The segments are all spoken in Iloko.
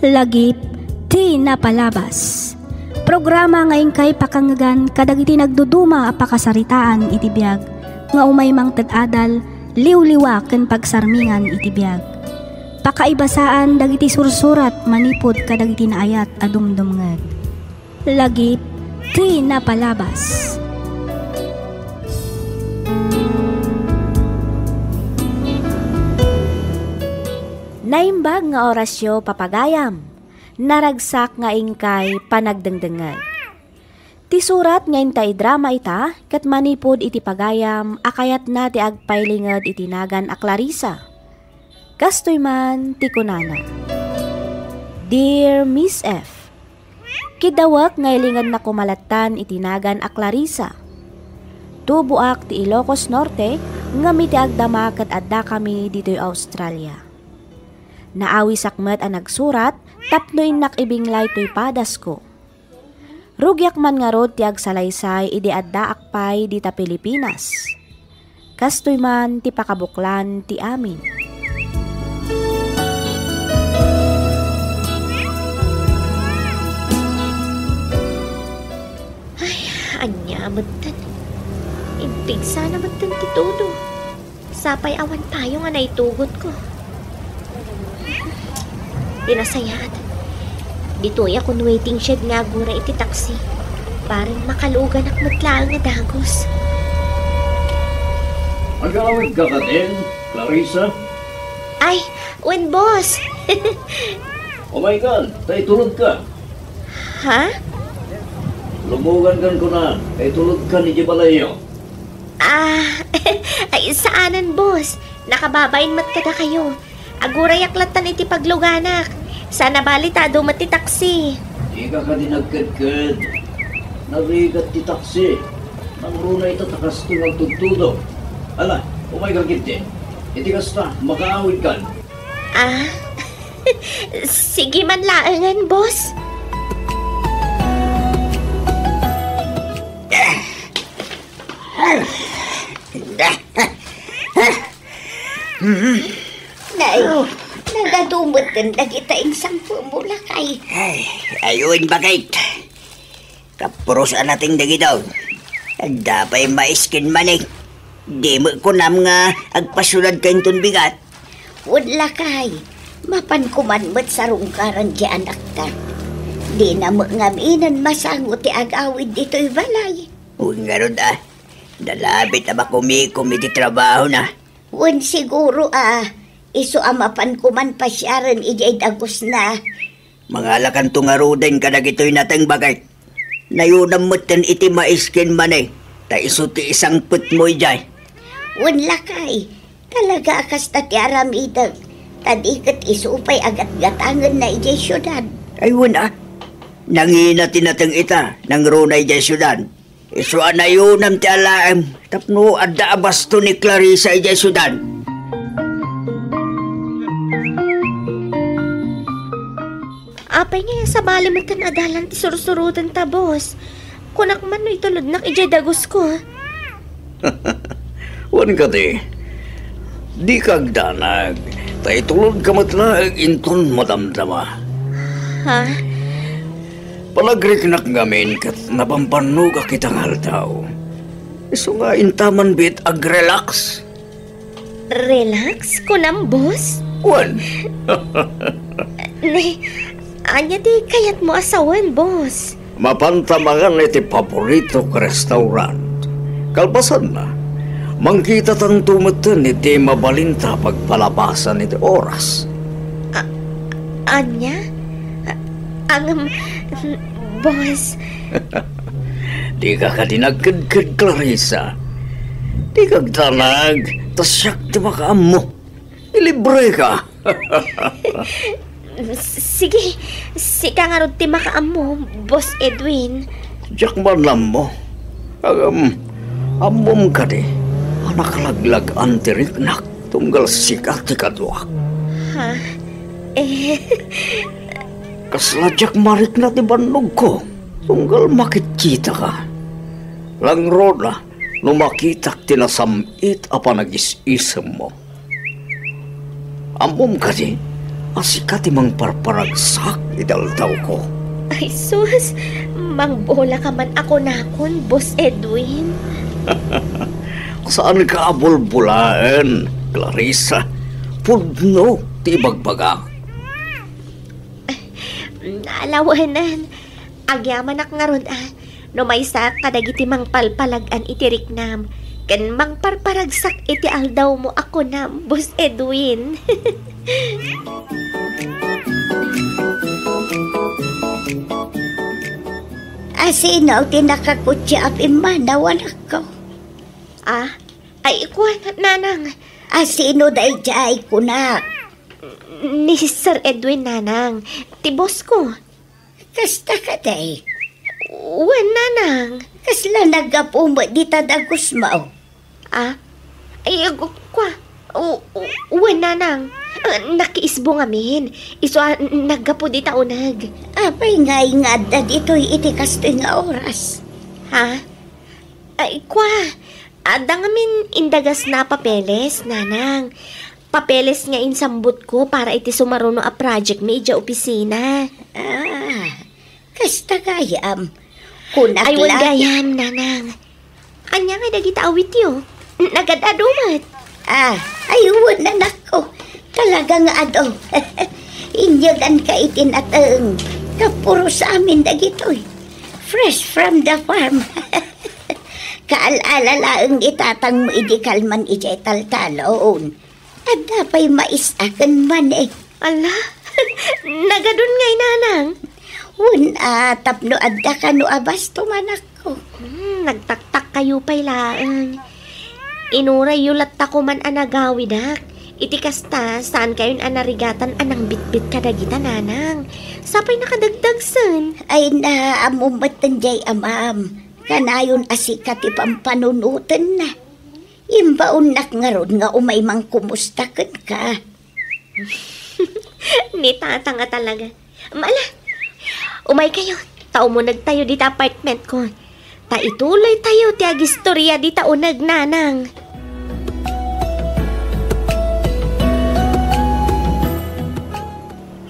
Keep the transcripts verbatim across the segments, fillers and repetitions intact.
Lagip ti napalabas. Programa nga inkay pakangngegan kadagiti nagduduma a pakasaritaan iti biag nga umay mangted adal, liwliwa ken pagsarmingan iti biag. Pakaibasaan dagiti sursurat manipud kadagiti naayat a dumdumngeg. Lagip ti napalabas. Naimbag nga orasyo, papagayam. Naragsak nga inkay panagdengdengngeg. Ti surat nga inta idrama ita ket manipud iti pagayam a kayatna ti agpailinged iti nagan a Clarissa. Kastoy man ti kunana, Dear Miss F, Kiddawek nga ilingennak koma lattan iti nagan a Clarissa. Tuboak ti Ilocos Norte, ngem iti agdama ket addakami ditoy Australia. Naawisak met a nagsurat tapno innak ibinglay toy padasko. Rugiak man ngarud ti agsalaysay idi addaak pay dita Pilipinas. Kastoy man ti pakabuklan ti amin. Ay, ania metten? Impigsa na metten ti tudo. Sapay awan payong a naitugotko. Ti nasayaat, ditoyak on waiting shed nga agura iti taksi. Bareng makaluoganak met laeng a dagus. Agawidka kadin, Clarissa? Ay, wen, boss. Oh my God, ta itulodka. Ha? Lumogankan kunak, ta itulodkan idiay balayyo. Ah, ay, saanen, boss. Nakababain met kadakayo. Agurayak lattan iti pagluganak. Saan a bali ta adu met ti taksi. Dika kadi nagkedked. Narigat ti taksi. Nangruna ita ta kastoy nga agtudtudo. Ala, umayka ketdi. Iti kasta, makaawidkan. Ah, sige man laengen, boss. Nay, nagadu metten dagita insangpetmo, lakay. Ay, ayun, bakit? Kapuros a nateng dagito. Adda pay mais ken mani. Di met kunam nga agpasiudadka inton bigat? Wen, lakay, mapanko man met sarungkaran ti anakta. Dina met ngaminen masango ti agawid ditoy balay. Wen ngarud a, nalabit a makumikom iti trabahona. Wen, siguro a, isu a mapanko man pasiaren idiay dagusna. Mangalakanto ngaruden kadagitoy nateng, bakit? Nayunam metten iti mais ken mani, ta isu ti isangpetmo idiay. Wen, lakay, talaga a kasta ti aramidek, ta di ket isu pay a gatgatangenna idiay siudad. Ay, wen a, nangina ti nateng ita, nangruna idiay siudad. Isu a nayunam ti alaem tapno adda a basto ni Clarissa idiay siudad. Apay nga sabali metten a dalan ti sursurotenta, boss? Kunak man no itulodnak idiay dagusko. Wen kadi, dika agdanag, ta itulodka met laeng inton madamdama. Ha? Panagriknak ngamin ket napampannog a kita nga aldaw. Isu nga inta man biit agrelax. Relax, kunam, boss? Wen. Ne, ania ti kayatmo a sawen, boss? Mapanta mangan iti paboritok a restaurant. Kalpasanna, mangkitatanto metten iti mabalinta a pagpalabasan iti oras. A-, ania? A-, angem, boss. Dika kadi nagkedked, Clarissa. Dika agdanag, ta siak ti makaammo. Ilibreka. S-, sige, sika ngarud ti makaammo, Boss Edwin. Diak man ammo. Ngem, ammom kadi a nakalaglag-an ti riknak tunggal sika ti kaduak? Ha? Eh. Kasla diak marikna ti bannogko tunggal makitkitaka. Langrona no makitak ti nasam-it a panagis-isemmo. Ammom kadi, a sika ti mangparparagsak iti aldawko. Ay, sus! Mangbulaka man a kunakon, Boss Edwin. Saanka a bulbulaen, Clarissa. Pudno ti ibagbagak. Ala, wen, agyamanak ngarud a no maysaak kadagiti mangpalpalag-an iti riknam ken mangparparagsak iti aldawmo a kunam, Boss Edwin. A sino ti nakakutsi a pimmanaw, anakko? Ah, ay, kuan, nanang. A sino daydiay, kunak? Ni Sir Edwin, nanang. Ti boss ko. Kasta kadi? Wen, nanang. Kasla naggapu met dita dagusmo? Ah? Ay, ag-, kwa. O, o, wen, nanang. Ah, nakiisbo ngamin. Isu a, n-, naggapu dita uneg. Apay ngay nga adda ditoy iti kastoy nga oras? Ha? Ay, kwa. Adda ngamin indagasna a papeles, nanang. Papeles nga insambutko para iti sumaruno a project mi idiay opisina. Ah, kasta gayam. Kunak. Ay, wen la gayam, nanang. Ania nga dagita awityo? Nagad-adu met. Ah, ay, wen, anakko. Talaga nga adu. Inyaganka iti nateng. Kapuros amin dagitoy. Fresh from the farm. Kaal-ala laeng ni tatangmo idi kalman idiay taltalon. Adda pay mais a ken mani. Ala, nagadun ngay, nanang? Wen a, tapno adda kano a basto, anakko. Hmm, nagtaktakkayo pay laeng. Inurayyo latta koman a nagawidak. Iti kasta, saankayon a narigatan a nangbitbit kadagita, nanang. Sapay nakadagdagsen. Ay, na, ammo met diay amam. Kanayon a sika ti pampanunotenna. Imbaonnak ngarud nga umay mangkumusta kenka. Ni tatang a talaga. Ala, umaykayo, ta umunegtayo dita apartmentko. Ta ituloytayo ti agistoria dita uneg, nanang.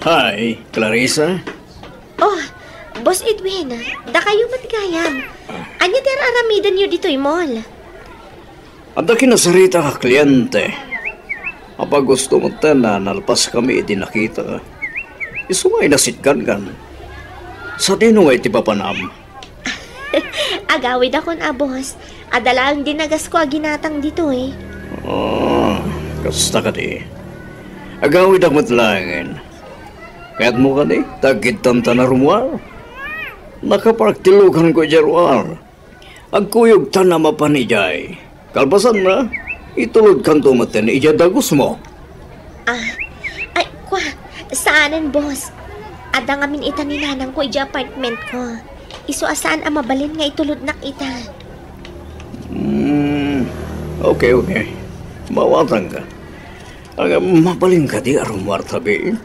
Hi, Clarissa. Oh, Boss Edwin, dakayo met gayam. Ania ti ar-aramidenyo ditoy mall? Adda kinasarita a kliente. Apay, gusto metten a nalpaskami idi nakita. Isu nga inasitgankan. Sadino nga iti papanam? Agawidakon a, boss. Adda laeng dinagasko a ginatang ditoy. Ah, kasta kadi. Agawidak met laengen. Kayatmo kadi, ta agkidtantan a rummuar? Nakapark ti luganko idiay ruar. Agkuyogtan a mapan idiay. Kalpasanna, itulodkanto metten idiay dagusmo. Ah, ay, kwa, saanen, boss. Adda ngamin ita ni nanangko idiay apartmentko. Isu a saan a mabalin nga itulodnak ita. Hmm, okay, okay. Maawatangka. Aga, mabalin kadi a rummuar tabi?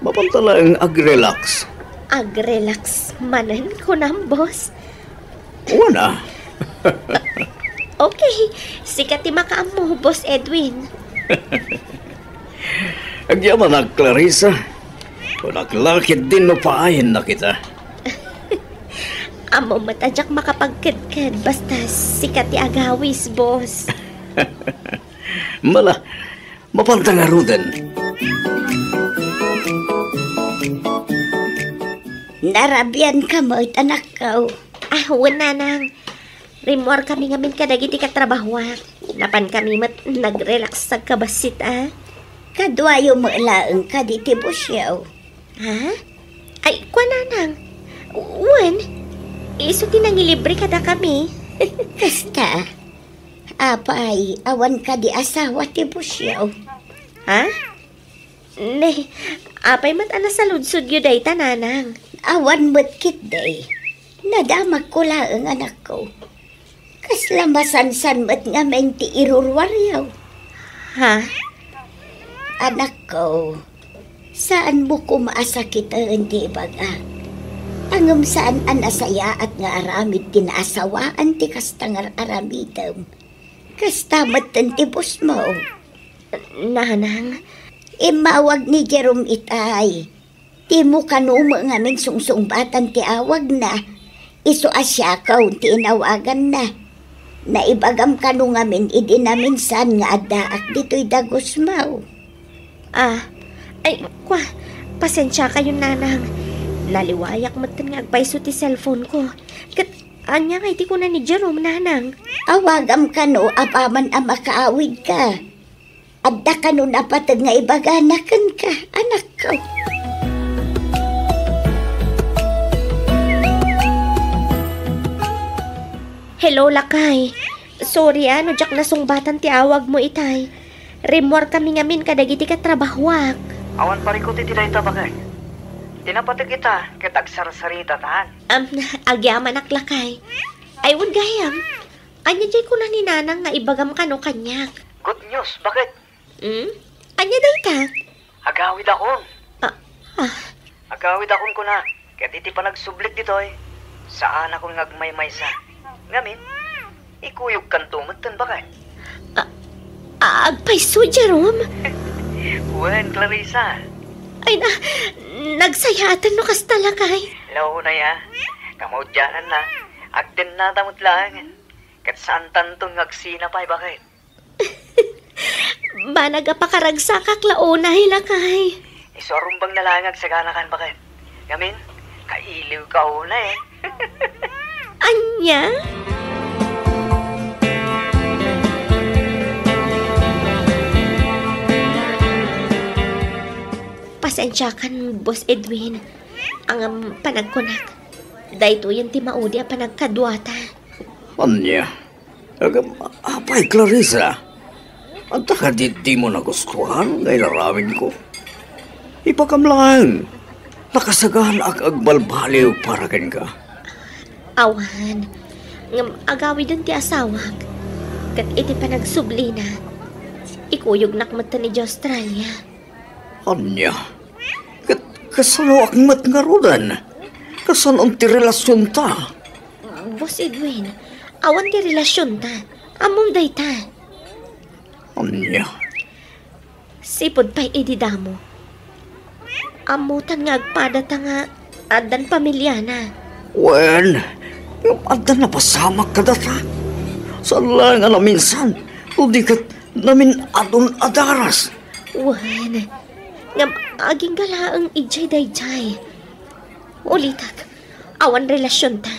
Mapanta laeng ag-relax. Ag-relax manen, kunam, boss? Wen a. Okay, sika ti makaammo, Boss Edwin. Agyamanak, Clarissa. Kunak la ketdin no paayenna kita. Ammo met a diak makapagkedked, basta sika ti agawis, boss. Mala, mapanta ngaruden. Narabianka met, anakko. Ah, wen, nanang. Rimmuarkami ngamin kadagiti katrabahoak. Napankami met nag-relax agkabassit a. Kaduayo met laeng kadi ti bossyo? Ha? Ay, kua, nanang. Wen, isu ti nangilibre kadakami. Kasta, apay, awan kadi asawa ti bossyo? Ha? Ne, apay met a nasaludsodyo dayta, nanang? Awan met ketdi. Nadamagko laeng, anakko. Kasla masansan met ngamin ti iruruaryo. Ha? Anakko, saanmo koma a sakiten ti ibagak. Ngem saan a nasayaat nga aramid ti naasawaan ti kasta nga ar-aramidem. Kasta metten ti bossmo. Nanang, Immawag ni Jerome itay. Dimo kano met ngamin sungsungbatan ti awagna. Isu a Siakaw ti inawaganna. Naibagam kano ngamin idi naminsan nga addaak ditoy Dagusmaw. Ah, ay, kwa, pasensiakayon, nanang. Naliwayak metten nga agpayso ti cellphone ko. Ket ania ngay ti kuna ni Jerome, nanang? Awagam kano apaman a makaawidka. Adda kano napateg nga ibagana kenka, anakko? Hello, lakay. Sorry, a, no diak nasungbatan ti awagmo itay. Rimmuarkami ngamin kadagiti katrabahoak. Awan parikut iti dayta, baket. Ti napateg ita ket agsarsarita tan. Am, agyamanak, lakay. Ay, wen gayam. Ania jay kuna ni nanang nga ibagam kano kaniak? Good news, baket. Hmm? Ania dayta? Agawidakon. Ah, ah. Agawidakon kuna, ket iti panagsublik ditoy, saanakon nga agmaymaysa. Ngamin, ikuyogkanto metten, baket. Ah, ah, agpayso, Jerome? Wen, Clarissa. Ay na, nagsayaaten no kasta, lakay. Launay, a. Kamaudiananna, agdennata met laengen. Ket saantanton nga agsina pay, baket. Banag a pakaragsakak la unay, lakay. Isu a rumbeng na laeng agsaganakan, baket. Ngamin, kailiwka unay. Ania? Pasensiakan, Boss Edwin. Ngem panagkunak, daytoyen ti maudi a panagkaduata. Ania? Agam, apay, Clarissa? Anta kadi dimo nagustuhan nga inaramidko? Ibagam laeng, nakasaganaak agbalbaliw para kenka. Awan. Ngem agawiden ti asawak. Ket iti panagsublina, ikuyognak metten idiay Australia. Ania? Ket kasanoak met ngaruden? Kasanon ti relasionta? Boss Edwin, awan ti relasionta. Ammom dayta. Ania? Sipud pay idi damo. Ammotan nga agpadata nga addan pamiliana. Wen, ngem adda napasamak kadata. Saan laeng a naminsan, no di ket namin-adun a daras. Wen, ngem agingga laeng idiay daydiay. Ulitek, awan relasionta.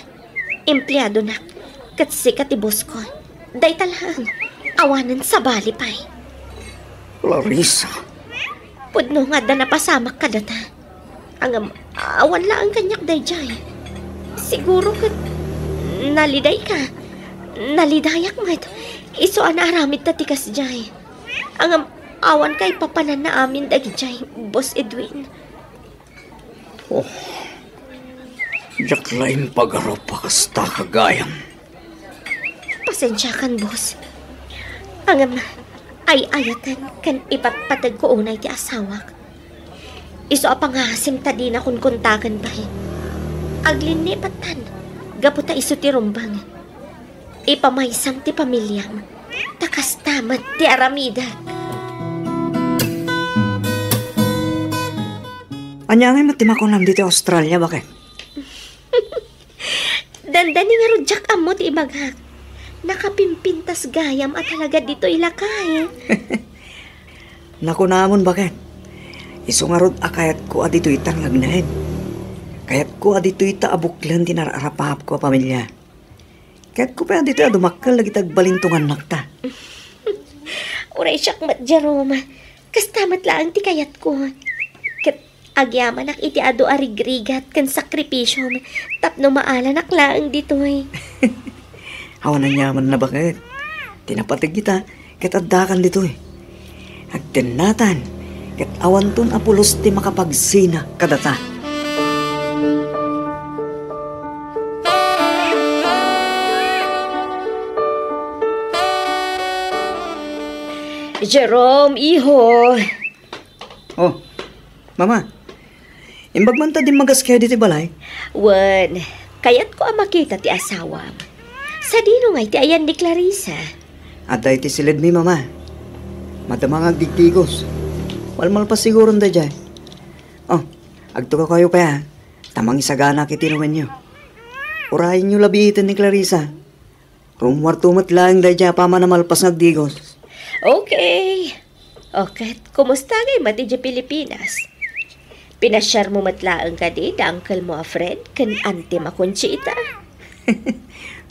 Empleadonak, ket sika ti boss ko. Dayta laeng, awanen sabali pay. Clarissa. Pudno nga adda napasamak kadata. Ngem, awan laeng kaniak daydiay. Siguro ket nalidayka. Nalidayak met. Isu a naaramidta ti kasdiay. Ngem, awan kaipapananna amin dagidiay, Boss Edwin. Oh, diak la impagarup a kasta, gayam. Pasensiakan, boss. Ngem, ay-ayaten ken ipatpategko unay ti asawak. Isu a pangasim ta dina konkontaken pay. Aglinni pattan, gapu ta isu ti rumbeng. Ipamaysam ti pamiliam, ta kasta met ti aramidek. Ania ngay met ti makunam ditoy Australia, baket? Dandani ngarud diak ammo ti ibagak. Nakapimpintas gayam a talaga ditoy, lakay. Nakunamon, baket. Isu ngarud a kayatko a ditoyta nga agnaed. Kayatko a ditoyta a buklen ti nararapapko a pamilia. Kayatko pay a ditoy a dumakkel dagiti agbalintongannakta. Uray siak met, Jerome. Kasta met laeng ti kayatko. Ket agyamanak iti adu a rigrigat ken sakripisiom tapno maalanak laeng ditoy. Awan aniamanna, baket. Ti napateg ita, ket addakan ditoy. Agdennatan, ket awanton a pulos ti makapagsina kadata. Jerome, iho. Oh, Mama, imbag man ta dimmagas kayo ditoy balay? Wen, kayatko a makita ti asawam. Sadino ngay ti ayan ni Clarissa? Adda iti siledmi, Mama. Madama nga agdigdigos. Malmalpas siguron daydiay. Oh, agtukaw kayo pay, a. Ta mangisagana iti nawenyo. Urayenyo la biiten ni Clarissa. Rummuarto met laeng daydiay a paman a malpas nga agdigos. Okay. O, ket kumusta ngay met idiay Pilipinas? Pinasiarmo met laeng kadi da uncle mo a Fred ken antem a Conchita?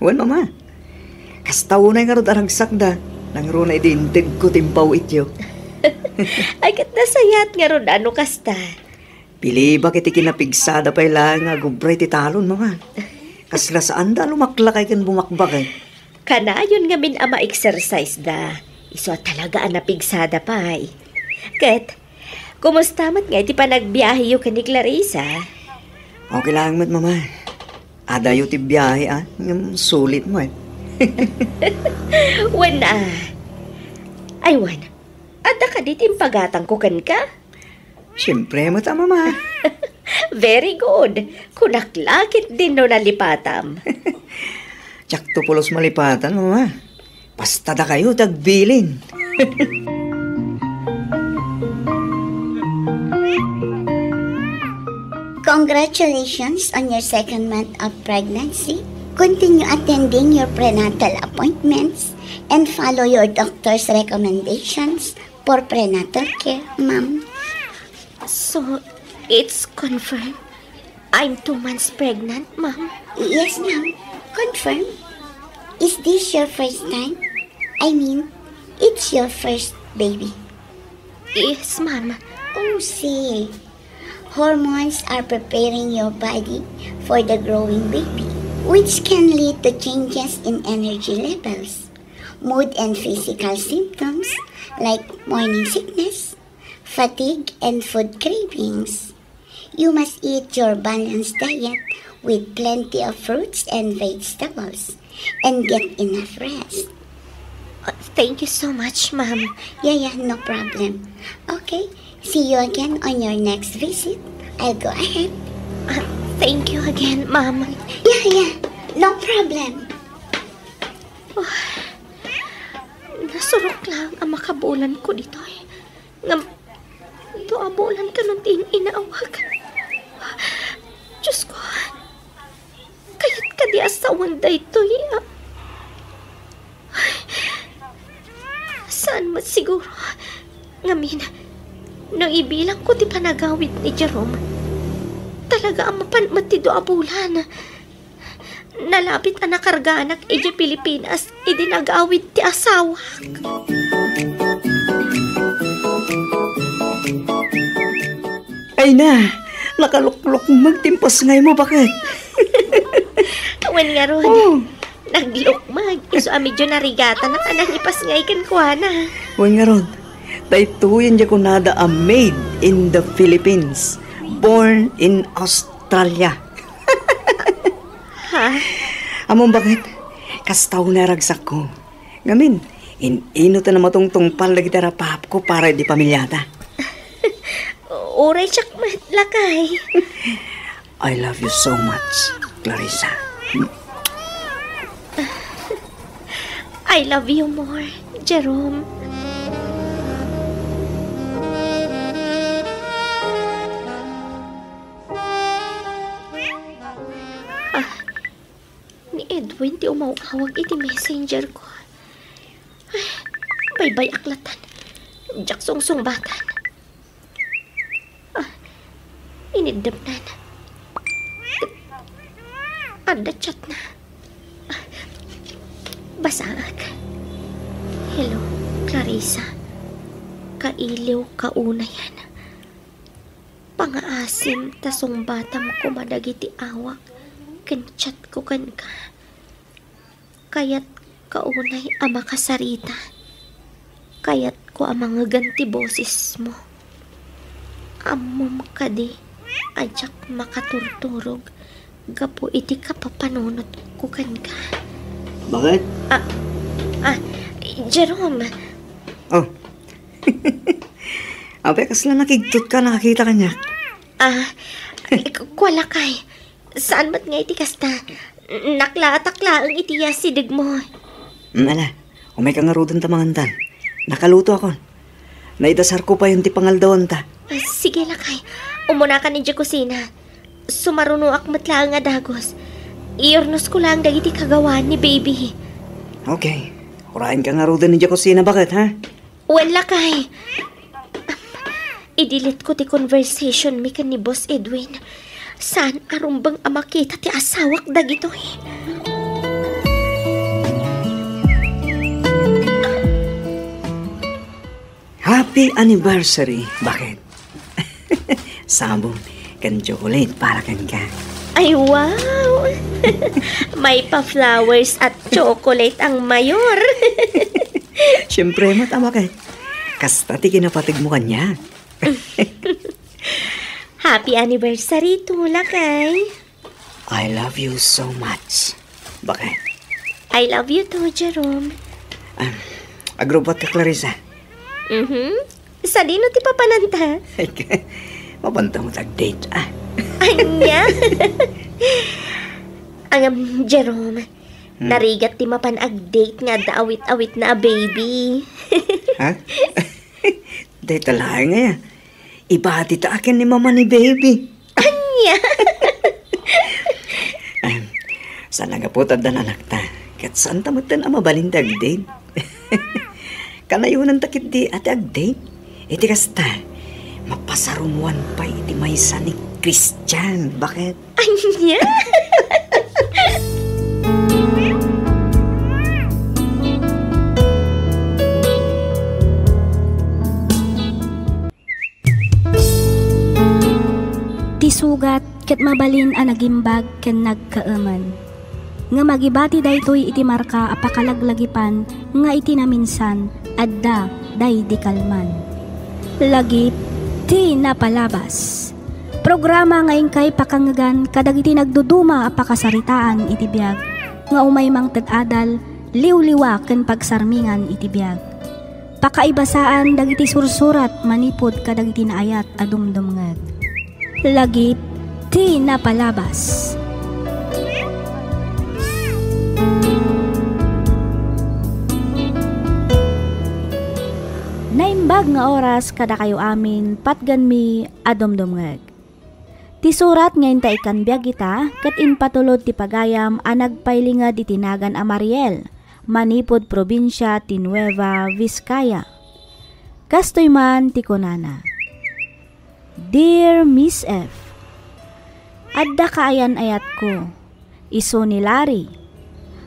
Wen, Mama. Kasta unay ngarud a ragsakda, nangruna idi integko ti impaw-ityo. Ay, ket nasayaat ngarud a no kasta. Pilibak iti kinapigsada pay laeng nga agubra iti talon, Mama. Kasla saanda a lumaklakay ken bumakbakay. Kanayon ngamin a ma-exercise da. Isu a talaga a napigsada pay. Ket, kumusta met ngay ti panagbiaheyo ken ni Clarissa? Okay laeng met, Mama. Adayo ti biahe, a. Ngem sulit mo, e. Wen, a. Ay, wen. Adda kadi ti impagatangko kenka? Siempre met, a, Mama. Very good. Kunak la ketdin no nalipatam. Diakto pulos malipatan, Mama. Basta dakayo ti agbilin. Congratulations on your second month of pregnancy. Continue attending your prenatal appointments and follow your doctor's recommendations for prenatal care, ma'am. So, it's confirmed? I'm two months pregnant, ma'am. Yes, ma'am. Confirm. Is this your first time? I mean, it's your first baby. Yes, ma'am. Oh, see. Hormones are preparing your body for the growing baby, which can lead to changes in energy levels, mood, and physical symptoms like morning sickness, fatigue, and food cravings. You must eat your balanced diet with plenty of fruits and vegetables and get enough rest. Uh, thank you so much, ma'am. Yeah, yeah, no problem. Okay, see you again on your next visit. I'll go ahead. Uh, thank you again, ma'am. Yeah, yeah, no problem. Oh, nasurok lang ang makabulan ko ditoy. Ngem, dua a bulan kanon ti in-inawag. Diyos ko, kayat kadi a sawen daytoy, a. Saan met siguro? Ngamin, no ibilangko ti panagawid ni Jerome, talaga a mapan met ti dua a bulan. Nalabit a nakarganak idiay Pilipinas idi nagawid ti asawak. Ay na, nakaluklukmeg ti impasngaymo, baket. Wen ngarud, oh, naglukmeg, isu a medyo narigatanak a nangipasngay kenkuana. Wen ngarud, daytoyen ti kunada a made in the Philippines, born in Australia. Ha? Ammom baket, kasta unay a ragsakko. Ngamin, in-ino ta namatungtungpal dagiti rapapko para idi pamiliata. Uray siak met, lakay. I love you so much, Clarissa. I love you more, Jerome. Ah, ni Edwin ti umaw-awag iti messenger ko. Ay, baybay-ak latan. Diak sungsungbatan. Ah, iniddemnan. Adda chatna. Ah, basaak. Hello, Clarissa. Kailiw kaunayan. Pangaasim ta sungbatam koma dagiti awak ken chatko kenka. Kayatko unay a makasarita. Kayatko a mangegan ti bosesmo. Ammom kadi a diak makaturturog gapu iti kapapanunotko kenka. Baket? Ah, ah, Jerome. Oh. Apay, kasla nakigtot ka, nakakita kaniak? Ah, ku-, kua lakay. Saan met nga iti kasta? Naklaatak laeng iti asidegmo. Mm, ala, umayka ngaruden ta mangantan. Nakalutoakon. Naidasarko payen ti pangaldawanta. Ah, sige, lakay. Umunakan idiay kusina. Sumarunoak met laeng a dagus. Iurnosko laeng dagiti kagawaan ni baby. Okay. Urayenka ngaruden idiay kusina, baket, ha? Wen, lakay. I-delete ko ti conversation mi ken ni Boss Edwin. Saan a rumbeng a makita ti asawak dagitoy. Happy anniversary, baket. Sabong ken chocolate para kenka. Ay, wow! May pa flowers at chocolate ang mayor. Siyempre, met, baket. Kasta ti kinapategmo kaniak. Happy anniversary to, lakay. I love you so much. Baket. I love you too, Jerome. Ah, agrubot ka, Clarissa. Mhm. Sadino ti papananta? Mapanta met ag-date, ah. Ania? Ngem, Jerome, Hmm. narigat ti mapan ag-date nga adda awit-awitna a baby. Ha? Dayta laeng aya. Ibati ta a ken ni mama ni baby. Ania? Em, saan a gapu ta adda nanakta, ket saanta metten a mabalin ti ag-date. Kanayonanta ketdi a ti ag-date. Iti kasta, mapasarumoan pay iti maysa ni Christian. Baket? Ania? Ti sugat ket mabalin a nagimbag ken nagkaemen. Ngem agibati daytoy iti marka a pakalaglagipan nga iti naminsan, adda daydi kalman. Lagip ti napalabas. Programa nga inkay pakangngegan kadagiti nagduduma a pakasaritaan iti biag nga umay mangted adal, liwliwa ken pagsarmingan iti biag. Pakaibasaan dagiti sursurat manipud kadagiti naayat a dumdumngeg. Lagip ti napalabas. Naimbag nga oras kadakayo amin, patgenmi a dumdumngeg. Ti surat nga inta ikkan biag ita, ket impatulod ti pagayam a nagpailinged iti nagan a Mariel, manipud probinsia ti Nueva Vizcaya. Kastoy man ti kunana, "Dear Miss F, adda kaayan-ayatko, isu ni Larry.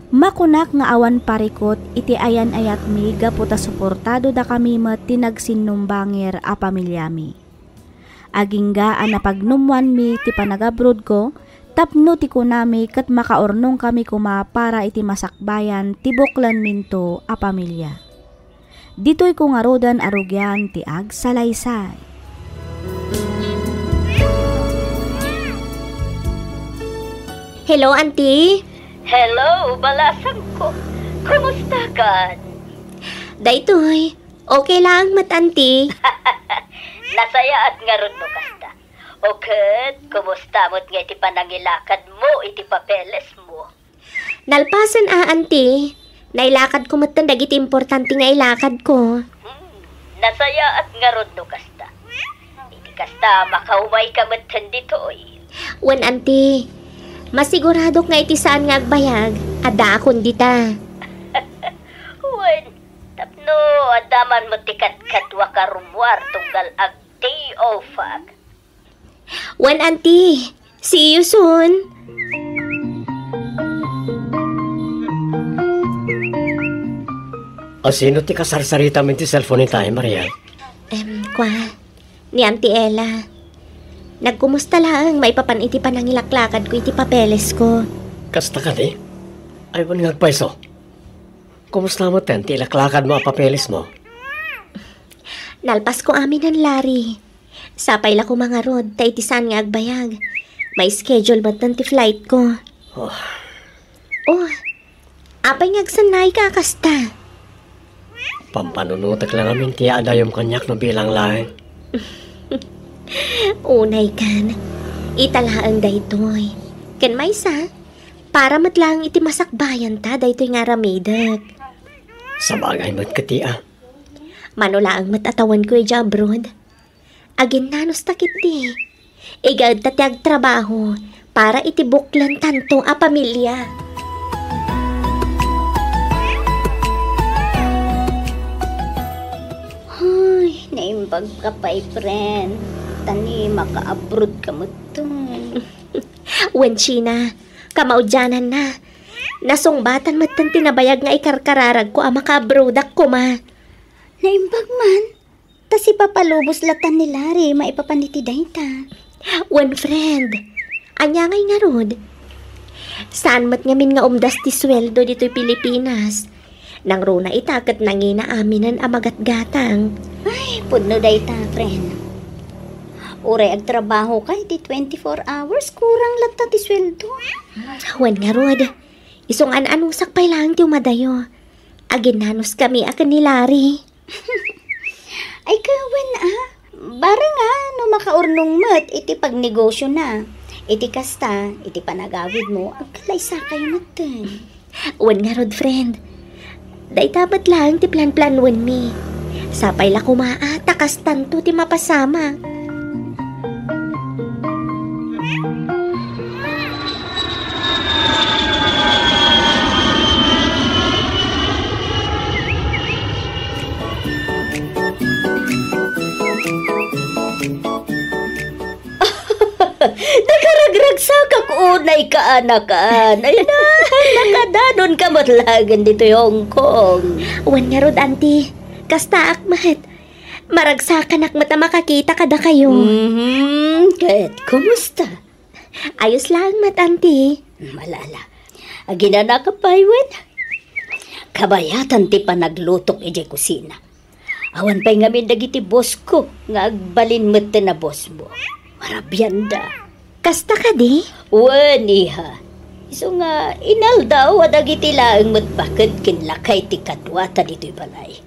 Makunak nga awan parikut iti ayan-ayatmi gapu ta suportadodakami met ti nagsinnumbangir a pamiliami. Agingga a napagnummoanmi ti panagabrodko tapno ti kunami ket makaurnongkami koma para iti masakbayan ti buklenminto a pamilia. Ditoyko ngaruden a rugian ti agsalaysay." Hello, Auntie. Hello, balasangko. Kumusta kan? Daytoy, okay lang met, Auntie. Nasayaat ngarud no kasta. O ket, kumusta met nga iti panangilakadmo iti papelesmo? Nalpasen a, Auntie. Nailakadko metten dagiti importante nga ilakadko. Hmm, nasayaat ngarud no kasta. Iti kasta, makaumayka metten ditoy. Wen, Auntie. Masiguradok nga iti saan nga agbayag, addaakon dita. Wen, tapno adda man met ti kadkaduak a rummuar tunggal ag-day off-ak. Wen, Auntie. See you soon. A, sino ti kasarsaritam iti cellphone ita, Maria? Em, kua, ni Auntie Ella. Nagkumusta laeng maipapan iti panangilaklakadko iti papelesko. Kasta kadi? Ay, wen nga agpayso. Kumusta metten ti ilaklakadmo a papelesmo? Nalpasko aminen, Larry. Sapay la koma ngarud, ta iti saan nga agbayag, ma-schedule metten ti flightko. Oh. Oh, apay nga agsannayka a kasta? Pampanunotek la ngamin ti adayom kaniak no bilang laeng. Unay kan, ita laeng daytoy. Ken maysa, para met laeng iti masakbayanta daytoy nga aramidek. Sabagay met kadi a. Mano laeng met a tawenko idiay abroad. Aginnanos ta ketdi. Igaed ta ti agtrabaho para iti buklen tanto a pamilia. Ay, naimbag ka pay, friend. Ta ni maka-abroad ka metten. Wen, Sheena, kamaudiananna. Nasungbatan metten ti nabayag nga ikarkararagko a maka-abroadak koma. Naimbag man. Ta sipapalubos latta ni Larry maipapan iti dayta. Wen, friend, ania ngay ngarud? Saan met ngamin nga umdas ti sueldo ditoy Pilipinas. Nangruna ita ket nangina aminen a magatgatang. Ay, pudno dayta, friend. Uray agtrabaho ka iti twenty-four hours, kurang latta ti sueldo. Wen ngarud, isu nga an-anusak pay laeng ti umadayo. Aginnanos kami a ken ni Larry. Ay, kawen, ah. Bareng, ah, no makaurnong met iti pagnegosiona. Iti kasta, iti panagawidmo, agkalaysakayo metten. Wen ngarud, friend. Dayta met laeng ti planplanwenmi. Sapay la koma a ta kastanto ti mapasamak. Nakaragragsakak unay kaanakan. Ay na, nakadanonka met laeng ditoy Hong Kong. Wen ngarud, Auntie. Kastaak met. Maragsakanak met a makakita kadakayo. Mhm. Ket kumusta? Ayos laeng met, Auntie. Malala. Aginanaka pay wen? Kabayatan ti panaglutok idiay kusina. Awan pay ngamin dagiti boss ko nga agbalin metten a boss mo. Marabianda. Kasta kadi? Wen, iha. Isu nga inaldaw a dagiti laeng met baket ken lakay ti kaduata ditoy balay.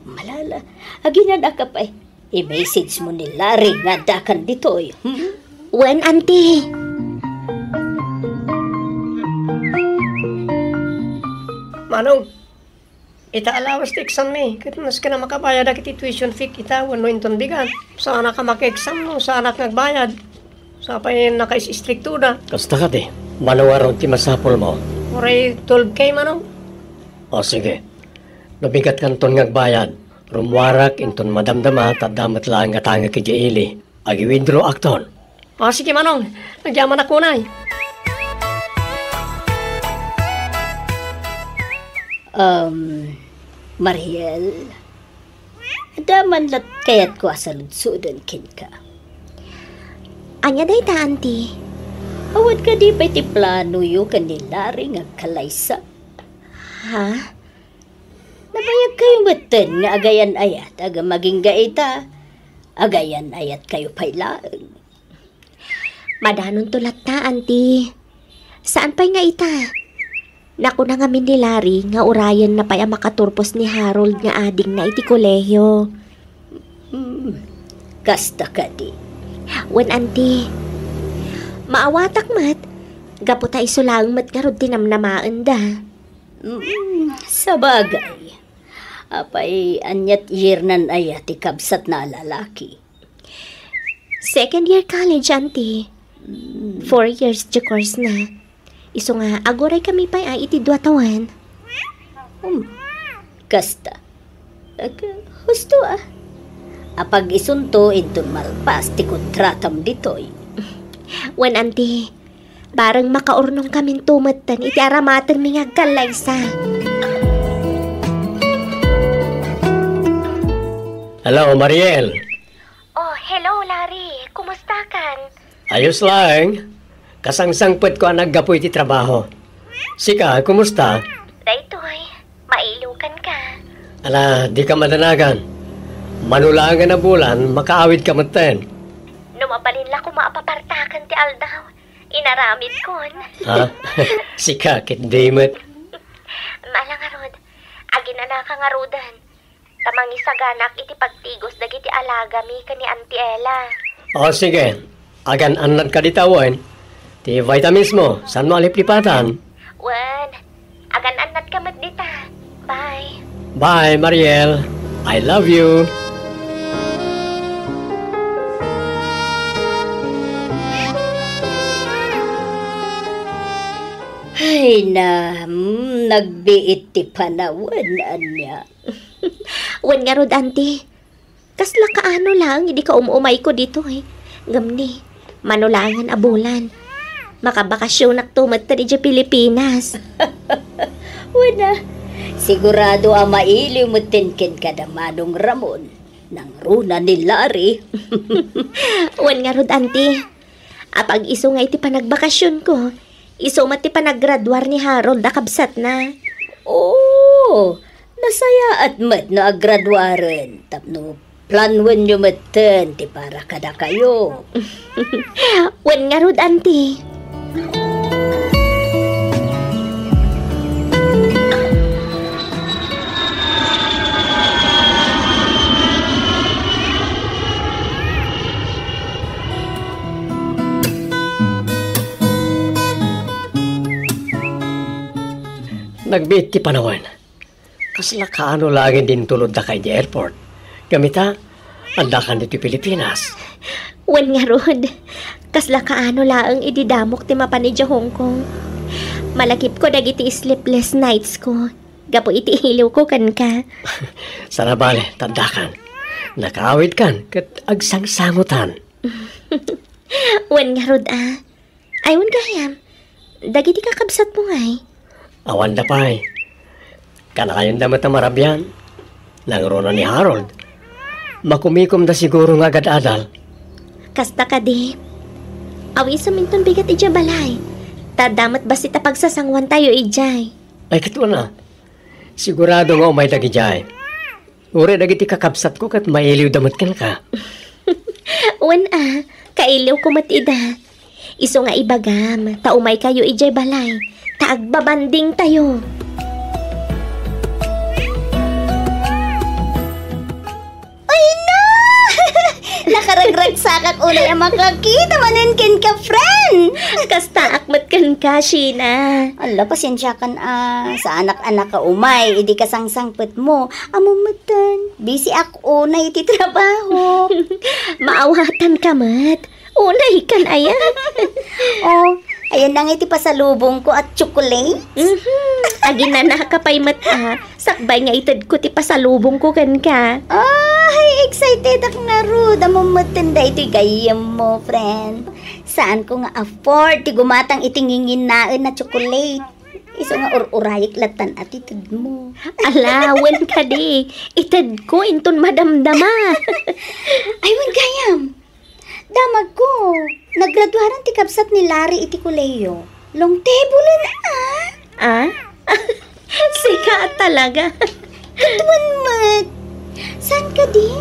Malala, aginanaka pay. I-message mo ni Larry nga addakan ditoy. Hmm? Wen, Auntie. Manong, ita allowance ti exam mi, ket maski na makabayad dagiti tuition fee ita wenno inton bigat. Saanak a maki-exam no saanak nga agbayad. Sapay naka-istrikto da. Kasta kadi, mano ngarud ti masapulmo? Uray twelve K, Manong. O, sige. No bigat kanton nga agbayad, rummuarak inton madamdama ta adda met laeng nga tangek idiay ili. Agi-withdraw akton. Ah, sige, Manong. Agyamanak unay. Um, Mariel, adda man lat kayatko a saludsoden kenka. Ania dayta, Auntie? Awan kadi pay ti planoyo ken ni Larry nga agkalaysa? Ha? Nabayagkayo metten nga agayan-ayat, agmagingga ita, agayan-ayatkayo pay laeng. Madanonto latta, Auntie. Saan pay nga ita? Nakuna ngamin ni Larry nga urayenna pay a makaturpos ni Harold nga adingna iti kolehio. Hmm, kasta kadi. Wen, Auntie. Maawatak met, gapu ta isu laeng met ngarud ti namnamaenda. Mm, sabagay. Apay, aniat yearnan aya ti kabsatna a lalaki? Second year college, Auntie. Mm. Four years ti course na. Isu nga, aguray kami pay a iti dua tawen. Hmm. Kasta. Ag-, husto, ah. Apag-isunto inton malpas ti kontratam ditoy. Wen, Auntie, bareng makaurnong kaminto metten iti aramatenmi nga agkallaysa. Hello, Mariel. Oh, hello, Larry. Kumusta kan? Ayos laeng. Kasangsangpetko a naggapu iti trabaho. Sika, kumusta? Daytoy, mailukan ka. Ala, di ka madanagan. Mano laeng a nabulan, makaawid ka metten. No mabalin la koma a papartaken ti aldaw, inaramidkon. Ha? Sika, ket di met. Ala ngarud, aginanaka ngaruden. Ta mangisaganak iti pagtigos dagiti alagami ken ni Auntie Ella. O, sige. Agan-annadka dita wen. Ti vitamins mo, saanmo a liplipatan? Wen, agan-annadka met dita. Bye. Bye, Mariel. I love you. Ay na, mm, nagbiit ti panawen, ania. Wen ngarud, Auntie. Kasla kaano laeng idi kaum-umayko ditoy. Ngem ni, mano laengen a bulan, makabakasionakto metten idiay Pilipinas. Wen a, sigurado a mailiw metten kenka da Manong Ramon, nangruna ni Larry. Wen ngarud, Auntie. Apag-isu nga iti panagbakasionko, isu met ti panaggraduar ni Harold a kabsatna. Oo, nasayaat met no aggraduaren tapno planwenyo metten ti para kadakayo. Wen ngarud, Auntie. Nagbiit ti panawen. Kasla kaano laeng ti intulodda ka idiay airport. Ngem ita, addakan ditoy Pilipinas. Wen ngarud, kasla kaano laeng idi damok ti mapan idiay Hong Kong. Malagipko dagiti sleepless nights ko gapu iti iliwko kenka. Sana bale, ta addakan. Nakaawidkan ket agsangsangotan. Wen ngarud a. Ay, wen gayam, dagiti kakabsatmo ngay? Awanda pay. Kanakayonda met a marabian. Nangruna ni Harold. Makumikomda siguro nga agad-adal. Kasta kadi. Awisem inton bigat idiay balay. Ta adda met bassit a pagsasanguantayo idiay. Ay, ket wen a. Sigurado nga umay dagidiay. Uray dagiti kakabsatko ket mailiwda met kenka. Wen a, kailiwko met ida. Isu nga ibagam, ta umaykayo idiay balay, ta agbabandingtayo. Ay na! Nakaragragsakak unay a makakita manen kenka, friend! Kastaak met kenka, Sheena. Ala, pasensiakan a, saanak a nakaumay idi kasangsangpetmo. Ammom metten, busy ak unay iti trabaho. Maawatanka met. Unaykan aya. Oh, ayan na nga iti pasalubongko a chocolate. Mhm. Aginanaka pay met a, sakbay nga itedko ti pasalubongko kenka. Ay, excited ak ngarud. Ammom metten daytoy gayyemmo, friend. Saanko nga afford ti gumatang iti nginginaen a chocolate. Isu nga ur-urayek lattan a ti tedmo. Ala, wen kadi, itedko inton madamdama. Ay, wen gayam. Damagko, naggraduaran ti kabsat ni Larry iti kolehiyo. Long table-en a. Ah? Sika a talaga. Ket wen met. Saan kadi?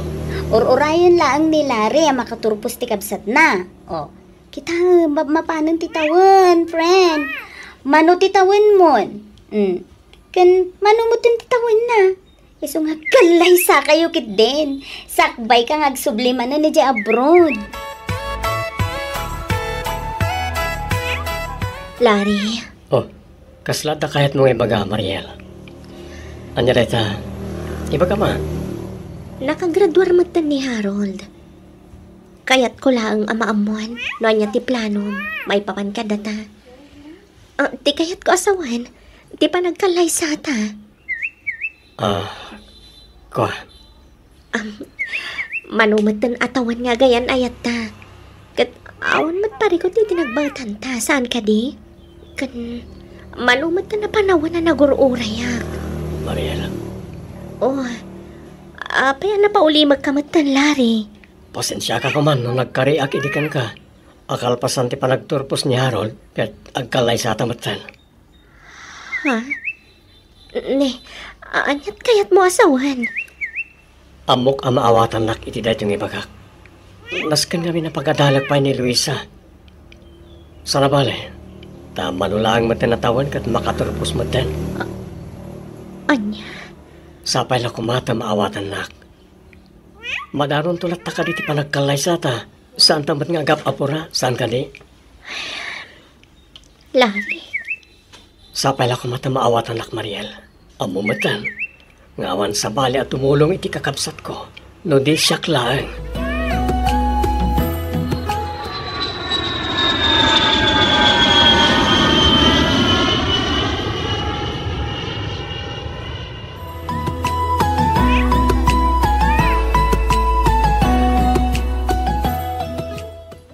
Ur-urayen laeng ni Larry a makaturpos ti kabsatna. Oh, kita, map-, mapanen ti tawen, friend. Mano ti tawenmon? Mm. Ken mano metten ti tawenna? Isu nga kallaysakayo ketdin. Sakbayka nga agsubli manen idiay abroad. Larry. Oh, kasla adda kayatmo nga ibaga, Mariel? Ania dayta? Ibagam a. Nakagraduar metten ni Harold. Kayatko laeng a maammuan no ania ti planom maipapan kadata. Ah, ti kayatko a sawen, ti panagkallaysata. Ah, kua. Am, mano metten a tawen nga agayan-ayatta. Ket awan met parigut iti nagbaetanta, saan kadi? Ken mano metten a panawen a nagur-urayak. Mariela. Oh, apay a napaulimekka metten, Larry? Pasensiaka koman no nagkariak idi kenka. A kalpasan ti panagturpos ni Harold, ket agkallaysata metten. Ha? Ni, aniat kayatmo a sawen? Ammok a maawatannak iti daytoy nga ibagak. Nasken ngamin a pagadalek pay ni Luisa. Sana bale, ta mano laeng metten a tawen ket makaturpos metten. A-, ania? Sapay la koma ta maawatannak. Madanonto latta kadi ti panagkallaysata. Saanta met nga agap-apura, saan kadi? Larry. Sapay la koma ta maawatannak, Mariel. Ammo metten, Nga awan sabali a tumulong iti kakabsatko, no di siak laeng.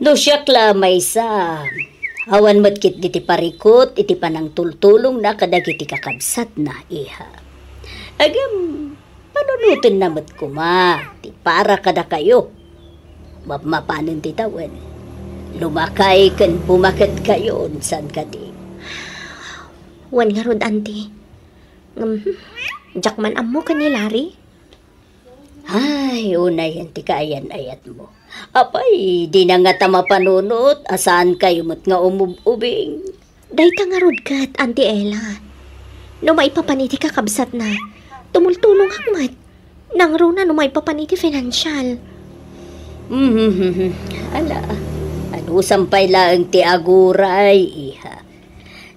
No siak la maysa, awan met ketdi ti parikut iti panangtultulongna kadagiti kakabsatna, iha. Ngem, panunotenna met koma ti para kadakayo. Mapmapanen ti tawen, lumakay ken bumaketkayon, saan kadi? Wen ngarud, Auntie. Ngem, diak man ammo ken ni Larry. Ay, unayen ti kaayan-ayatmo. Apay, dina ngata mapanunot a saankayo met nga umub-ubing? Dayta ngarud ket, Auntie Ella. No maipapan iti kakabsatna, tumultulongak met. Nangruna no maipapan iti financial. Mhm. Ala, anusam pay laeng ti aguray, iha.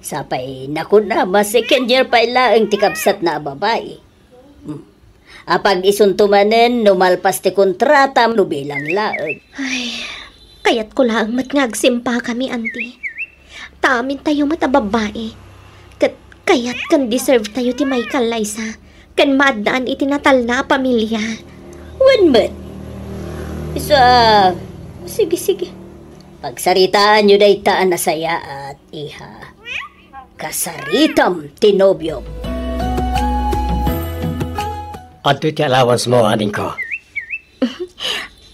Sapay nakunam a second year pay laeng ti kabsatna a babai. Hmm. Apag-isunto manen no malpas ti kontratam no bilang laeng. Ay, kayatko laeng met nga agsimpakami, Auntie. Ta amintayo met a babbai. Ket kayat ken deserve tayo ti maikallaysa ken maaddaan iti natalna a pamilia. Wen met. Isu a, sige, sige. Pagsaritaanyo dayta a nasayaat, iha. Kasaritam ti nobiom. Adtoy ti allowance mo, adingko.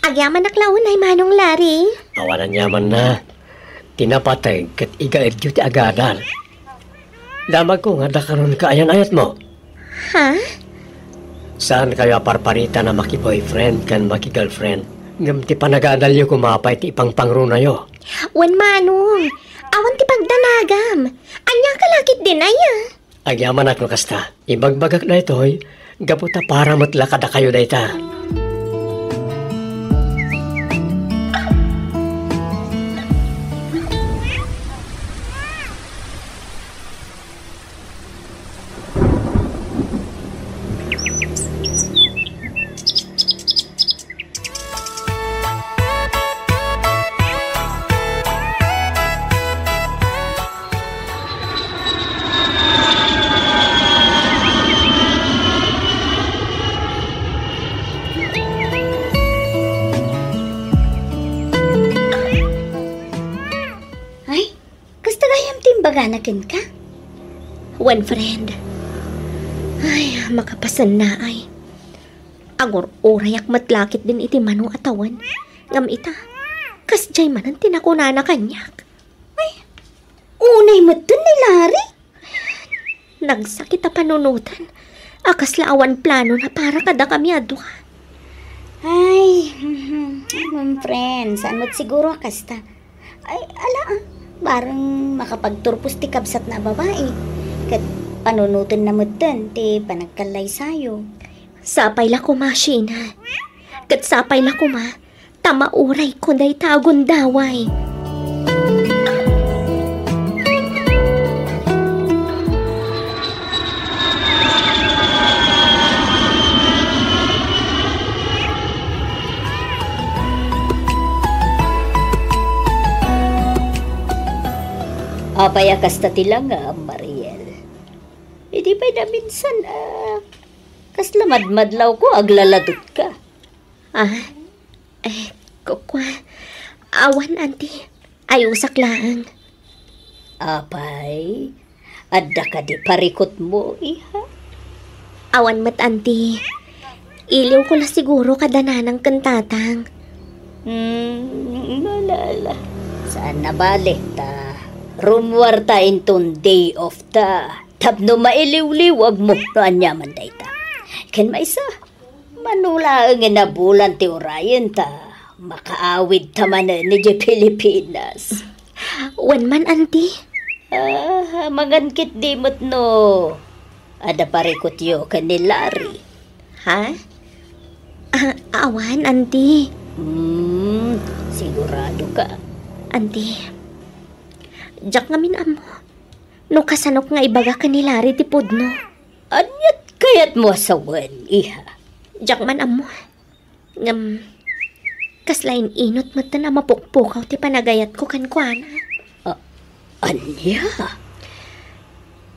Agyamanak la unay, Manong Larry. Awan aniamanna. Ti napateg ket igaedyo ti agadal. Damagko nga adda karon kaayan-ayatmo. Ha? Saankayo a parparitan a maki-boyfriend ken maki-girlfriend? Ngem ti panagadalyo koma pay ti ipangpangrunayo. Wen, Manong, awan ti pagdanagam. Ania ka lakit dinaya? Agyamanak no kasta. Ibagbagak daytoy, gapu ta para met la kadakayo dayta. Ay, kasta gayam ti imbagana kenka? Wen, friend. Ay, makapasennaay. Agur-urayak met lakit din iti mano a tawen. Ngem ita, kasdiay manen ti nakunana kaniak. Ay, unay metten ni Larry? Nagsakit a panunoten a kasla awan planona para kadakami a dua. Ay, mm, friend, saan met siguro a kasta? Ay, ala, ah. Bareng makapagturpos ti kabsatna a babai. Ket panunotenna metten ti panagkallaysayo. Sapay la koma, Sheena. Ket sapay la koma, ta maurayko dayta a gundaway. Apay a kasta ti langam, Mariel? Idi pay naminsan, ah, kasla madmadlawko, aglalatutka. Ah, eh, kukua. Awan, Auntie. Ayusak laeng. Apay, adda kadi parikutmo, iha? Awan met, Auntie. Iliwko la siguro kada nanang ken tatang. Hmm, ala, ala. Saan a bale ta rummuarta inton day off ta. Tapno mailiwliwagmo no aniaman dayta. Ken maysa, mano laengen a bulan ti urayen ta makaawidta manen idiay Pilipinas. Wen man, Auntie. Ah, amangan ketdi met no adda parikutyo ken ni Larry. Ha? Ah, awan, Auntie. Hmm, sigurado ka? Auntie, diak ngamin ammo no kasanok nga ibaga ken ni Larry ti pudno. Aniat Kayatmo a sawen, iha? Diak man ammo. Ngem, kasla in-inut metten a mapukpukaw ti panagayatko kenkuana. A-, ania?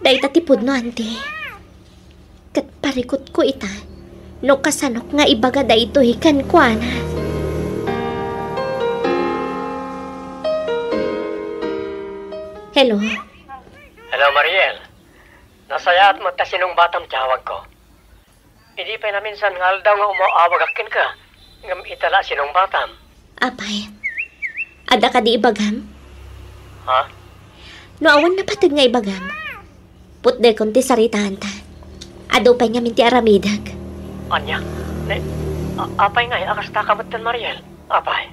Dayta ti pudno, Auntie. Ket parikutko ita no kasanok nga ibaga daytoy kenkuana. Hello? Hello, Mariel. Nasayaat met ta sinungbatam ti awagko. Idi pay naminsan nga aldaw nga umaw-awagak kenka, ngem ita la sinungbatam. Apay, adda kadi ibagam? Ha? No awan napateg nga ibagam, putdekon ti saritaanta. Adu pay ngamin ti aramidek. Ania? Ne, a-, apay ngay a kasta ka metten, Mariel? Apay,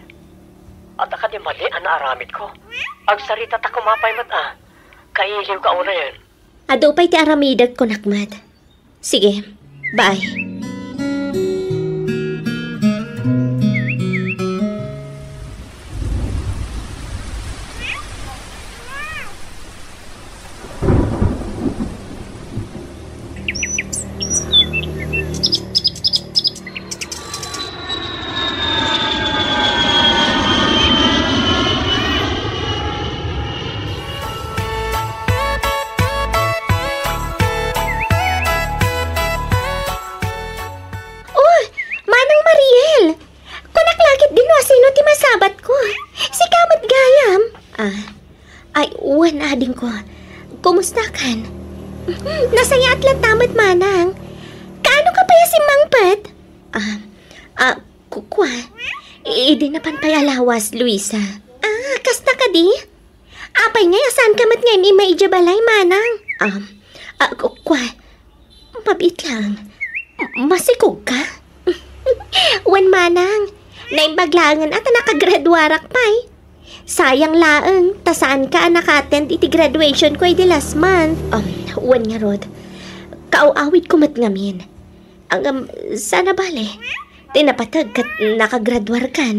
adda kadi mali a naaramidko? Agsarita ta kumapay met a. Kailiw ka unayen. Adu pay ti aramidek, kunak met. Sige, bye. Oh, Manang Mariel! Kunak la ketdi no asino ti masabatko. Sika met gayam? Ah, ay, wen, adingko. Kumustakan? Nasayaat latta met, Manang. Kaano ka pay a simmangpet? Ah, ah, kukua. Idi napan pay a lawas, Luisa. Ah, kasta kadi? Apay ngay a saanka met nga im-immay idiay balay, Manang? Um, ah, ku-, kua, mabiit laeng. M-, masikogka? Wen, Manang, naimbag laengen a ta nakagraduarak pay. Sayang laeng, ta saanka a naka-attend iti graduationko idi last month. Um, wen ngarud, kaaw-awidko met ngamin. Ngem, saan a bale, ti napateg ket nakagraduarkan.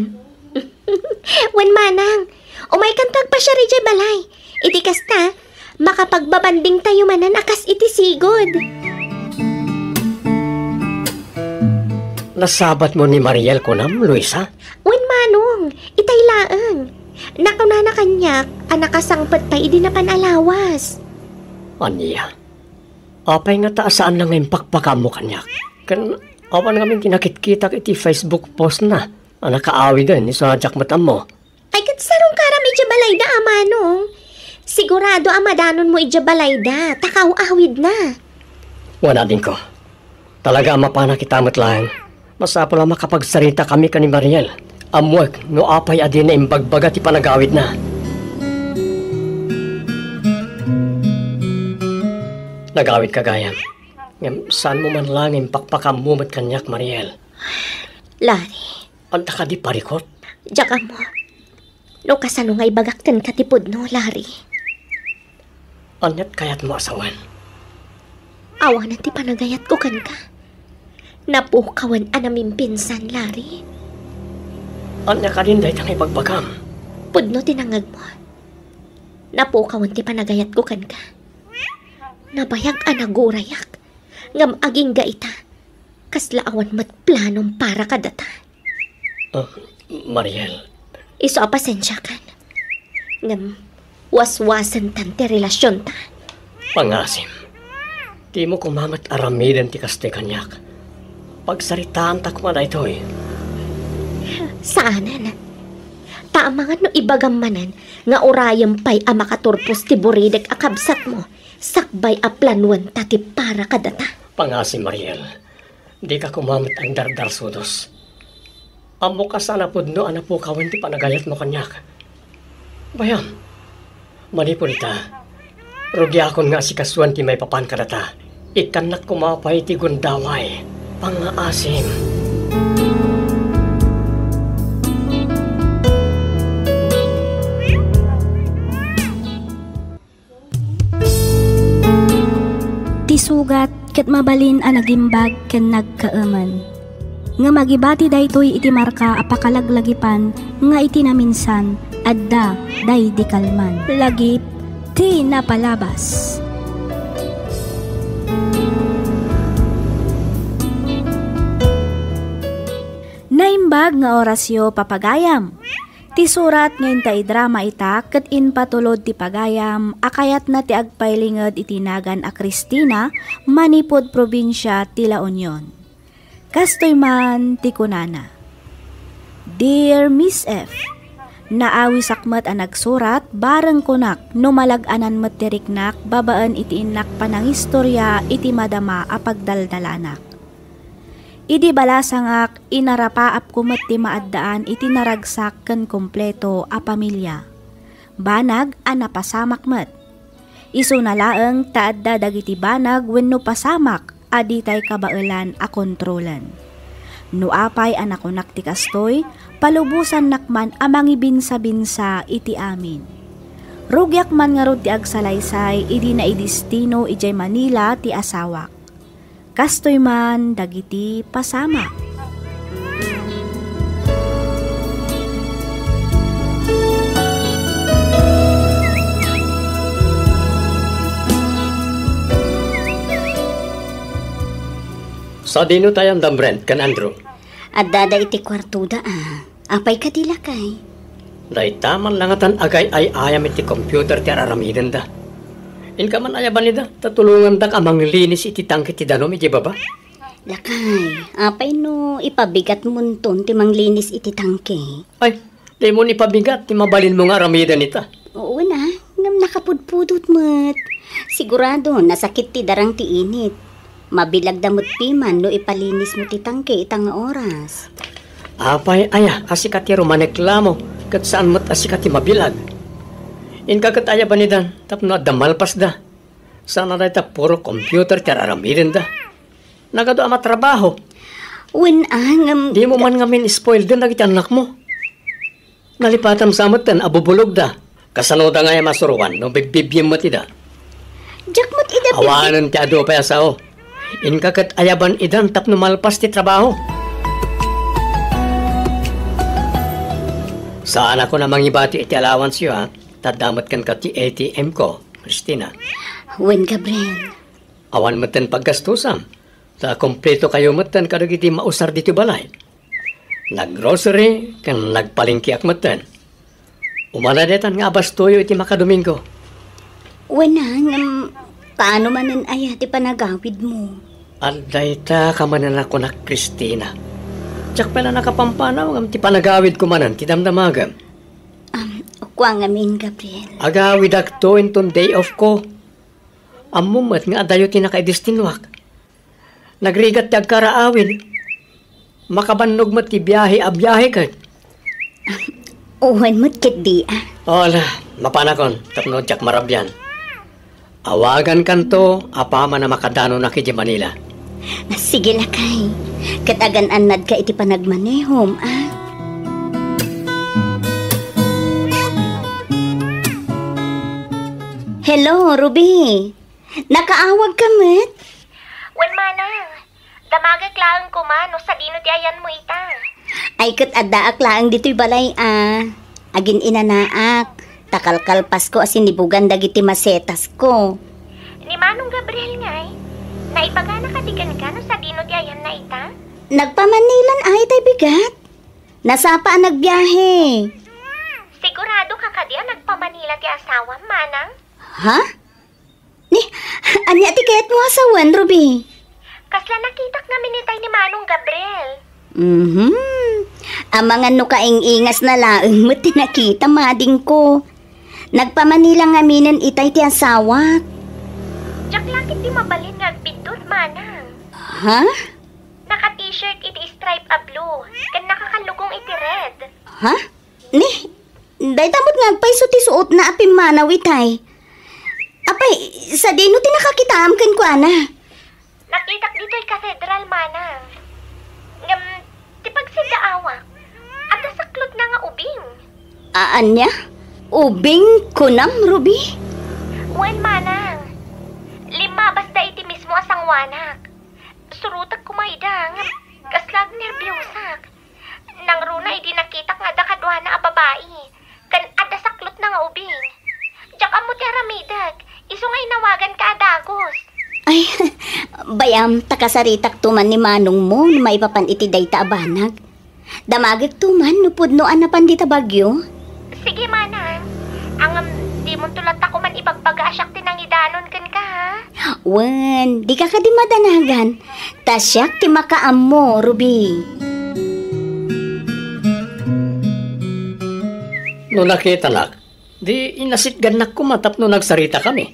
Wen, Manang, umaykanto agpasiar idiay balay. Iti kasta, makapagbabandingtayo manen a kas iti sigud. Nasabatmo ni Mariel kunam, Luisa? Wen, Manong, itay laeng. Nakunana kaniak a nakasangpet pay idi napan a lawas. Ania? Apay ngata a saanna nga impakpakaammo kaniak? Ken awan ngamin ti nakitkitak iti Facebook postna a nakaawiden isu a diak met ammo. Ay, ket sarungkaram idiay balayda a, Manong. Sigurado a madanonmo idiay balayda, ta kaaw-awidna. Wen, adingko. Talaga a mapanak ita met laeng. Masapul a makapagsaritakami ken ni Mariel. Ammoek no apay a dina imbagbaga ti panagawidna. Nagawidka gayam. Ngem saanmo man la nga impakpakaammo met kaniak, Mariel. Larry. Adda kadi parikut? Diak ammo no kasano nga ibagak kenka ti pudno, Larry. Aniat kayatmo a sawen? Awanen ti panagayatko kenka. Napukawen a namimpinsan, Larry. Ania kadin dayta nga ibagbagam? Pudno ti nangngegmo. Napukawen ti panagayatko kenka. Nabayag a nagurayak, ngem agingga ita, kasla awan met planom para kadata. Ah, Mariel. Isu a pasensiakan. Ngem, waswasentan ti relasionta. Pangasim. Dimo koma met aramiden ti kastoy kaniak. Pagsaritaanta koma daytoy. Saanen. Ta amangan no ibagam manen nga urayem pay a makaturpos ti buridek a kabsatmo, sakbay a planuenta ti para kadata. Pangasim, Mariel. Dika koma met agdardarsudos. Ammok a saan a pudno a napukawen ti panagayatmo kaniak. Bayam, manipud ita, rugiakon nga asikasuan ti maipapan kadata. Ikkannak koma pay ti gundaway. Pangaasim. Ti sugat ket mabalin a nagimbag ken nagkaemen. Ngem agibati daytoy iti marka a pakalaglagipan nga iti naminsan, adda daydi kalman. Lagip ti napalabas. Naimbag nga orasyo, papagayam. Ti surat nga inta idrama ita ket impatulod ti pagayam a kayatna ti agpailinged iti nagan a Cristina manipud probinsia ti La Union. Kastoy man ti kunana, "Dear Miss F, naawisak met a nagsurat, bareng kunak no malag-anan met ti riknak babaen iti innak panangistorya iti madama a pagdaldalanak. Idi balasangak, inarapaapko met ti maaddaan iti naragsak ken kompleto a pamilia. Banag a napasamak met. Isuna laeng ta adda dagiti banag wenno pasamak a ditay kabaelan a kontrolen. No apay a nakunak ti kastoy, palubosannak man a mangibinsabinsa iti amin. Rugiak man ngarud ti agsalaysay idi naidestino idiay Manila ti asawak. Kastoy man dagiti pasamak." Sadino ti ayandan, Brent ken Andrew? Addada iti kuartoda, a. Apay kadi, lakay? Dayta man la ngatan agay-ay-ayam iti computer ti ar-aramidenda. Inka man ayaban ida, ta tulongandak a manglinis iti tangke ti danum idiay baba. Lakay, apay no ipabigatmonton ti manglinis iti tangke? Ay, dimo ni pabigat ti mabalinmo nga aramiden ita. Oo na, ngem nakapudpudot met. Sigurado, nasakit ti darang ti init. Mabilagda met piman no ipalinismo ti tangke ita nga oras. Apay aya a sika ti rumaneklamo ket saan met a sika ti mabilag? Inka ket ayaban idan tapno adda malpasda. Saan a dayta puro computer ti ar-aramidenda. Nagadu a matrabaho. Wen, a, ngem dimo man ngamin spoilden dagiti annakmo. Nalipatam sa metten a bubulogda. Kasanoda ngay a masuroan no bibbibiim met ida? Diak met ida bibbi- Awanen ti adu pay a sao. Inka ket ayaban idan tapno malpas ti trabaho. Saanakon a mangibati iti allowance-yo, a. Ta adda met kenka ti A T M ko, Cristina. Wen, Gabriel. Awan metten paggastusam. Ta kompleto kayo metten kadagiti mausar ditoy balay. Naggrocery ken nagpalengkeak metten. Umana ditan nga abastoyo iti makadomingo. Wen, ngem paano manen aya ti panagawidmo? Adda ita kamanen a kunak, Cristina. Diak pay la nakapampanaw ngem ti panagawidko manen ti damdamagem. Am, kua ngamin, Gabriel. Agawidakto inton day off ko. Ammom met nga adayo ti nakaidestinuak. Nagrigat ti agkaraawid. Makabannog met ti biahe a biahe ket. Wen met ketdi, a. Ala, mapanakon, tapno diak marabian. Awagankanto apaman a makadanonak idiay Manila. Sige, lakay. Ket agan-annadka iti panagmanehom, a. Hello, Ruby. Nakaawagka met? Wen, manang. Damagek laeng koma no sadino ti ayanmo ita. Ay, ket addaak laeng ditoy balay, a. Agin-inanaak. Ta kalkalpasko a sinibugan dagiti masetasko. Ni Manong Gabriel ngay, naibagana kadi kenka no sadino ti ayanna ita? Nagpamanilan ay tay bigat. Nasapa a nagbiahe. Sigurado ka kadi a nagpamanila ti asawam, manang? Ha? Ni, ania ti kayatmo a sawen, Ruby? Kasla nakitak ngamin itay ni Manong Gabriel. Mhm. Amangan no kaing-ingasna laeng met ti nakita, madingko. Nagpamanila ngaminen itay ti asawak. Diak la ketdi mabalin nga agbiddut, manang. Ha? Naka-t-shirt iti stripe a blue, ken nakakallugong iti red. Ha? Ni, dayta met nga agpayso ti suotna a pimmanaw itay. Apay, sadino ti nakakitaam kenkuana? Nakitak ditoy katedral, manang. Ngem, ti pagsiddaawak, adda saklotna nga ubing. A-, ania? Ubing kunam, Ruby? Wen, manang. Limmabasda iti mismo a sangoanak. Surotek koma ida, ngem kasla agnerbiosak. Nangruna idi nakitak nga adda kaduana a babai, ken adda saklotna nga ubing. Diak ammo ti aramidek, isu nga inawaganka a dagus. Ay, bay-am, ta kasaritakto man ni manongmo no maipapan iti dayta a banag. Damagekto man no pudno a napan dita bagyo. Sige, manang. Ngem, dimonto latta koma ibagbaga a siak ti nangidanon kenka, ha? Wen, dika kadi madanagan. Ta siak ti makaammo, Ruby. No nakitanak, di inasitgannak koma tapno nagsaritakami.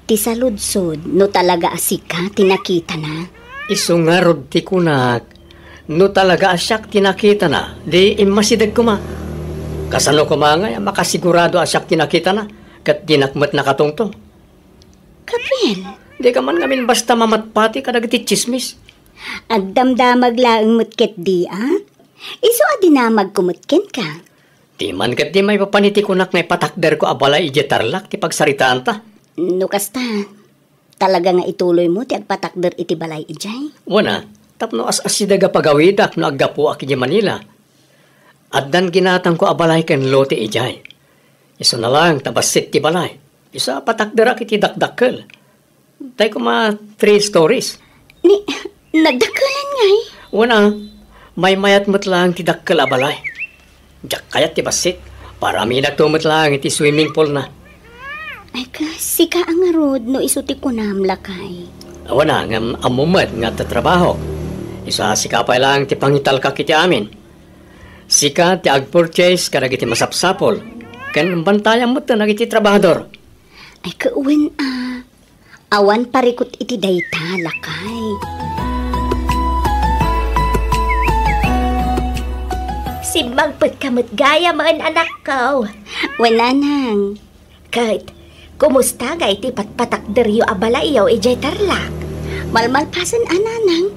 Ti saludsod, no talaga a sika ti nakitana. Isu ngarud ti kunak, no talaga a siak ti nakitana, di immasideg koma. Kasano koma ngay a makasigurado a siak ti nakitana, ket dinak met nakatungtong? Gabriel! Dika man ngamin basta mamatpati kadagiti tsismis. Agdamdamag laeng met ketdi, a? Isu a dinamagko met kenka. Diman ketdi maipapan iti kunak nga ipatakderko a balay idiay Tarlac ti pagsaritaanta. No kasta, talaga nga ituloymo ti agpatakder iti balay idiay? Wen a, tapno as-asideg a pagawidak no aggapuak idiay Manila. Addan ginatangko a balay ken lote idiay. Isuna laeng ta bassit ti balay. Isu a patakderak iti dakdakkel. Tay koma three stories. Ni, nagdakkelan ngay? Wen a, maymayat met laeng ti dakkel a balay. Diak kayat ti bassit. Paraminakto met laeng iti swimming pool na. Ay, kas, sika a ngarud no isu ti kunam, lakay. Wen a, ngem ammom met nga adda trabahok. Isu a sika pay laeng ti pangitalkak iti amin. Sika ti agpurchase kadagiti masapsapul. Ken bantayam met dagiti trabahador. Ay, kawen a. Awan parikut iti dayta, lakay. Simmangpetka met gayam, anakko. Wen, nanang. Ket, kumusta ngay ti patpatakderyo a balayyo idiay Tarlac? Malmalpasen a, nanang.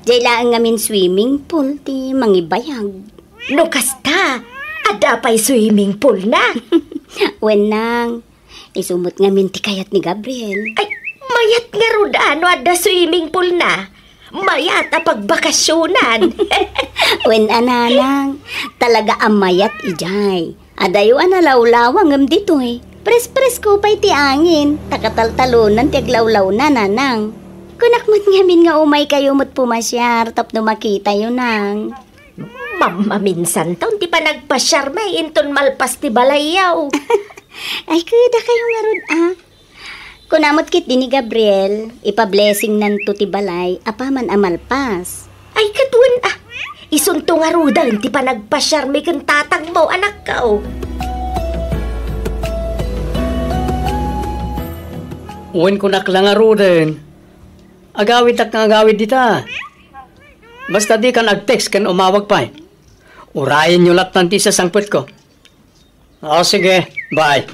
Diay laeng ngamin swimming pool ti mangibayag. No kasta, adda pay swimming pool na? Wen, nang. Isu met ngamin ti kayat ni Gabriel. Ay, mayat ngarud a no adda swimming pool na. Mayat a pagbakasionan. Wen a, nanang, talaga a mayat idiay. Adayo a nalawlawa ngem ditoy. Pres-presko pay ti angin, ta kataltalonan ti aglawlawna, nanang. Kunak met ngamin nga umaykayo met pumasiar tapno makitayo, nang. Mammaminsanton ti panagpasiarmi inton malpas ti balayyo. Ay, kudakayo ngarud, a. Kuna met ketdi ni Gabriel, ipa-blessingnanto ti balay apaman a malpas. Ay, ket wen a. Isunto ngaruden ti panagpasiarmi ken tatangmo, anakko. Wen kunak la ngaruden. Agawiddak nga agawid dita. Basta dikan ag-text ken umawag pay. Urayenyo lattan ti isasangpetko. O, sige. Bye.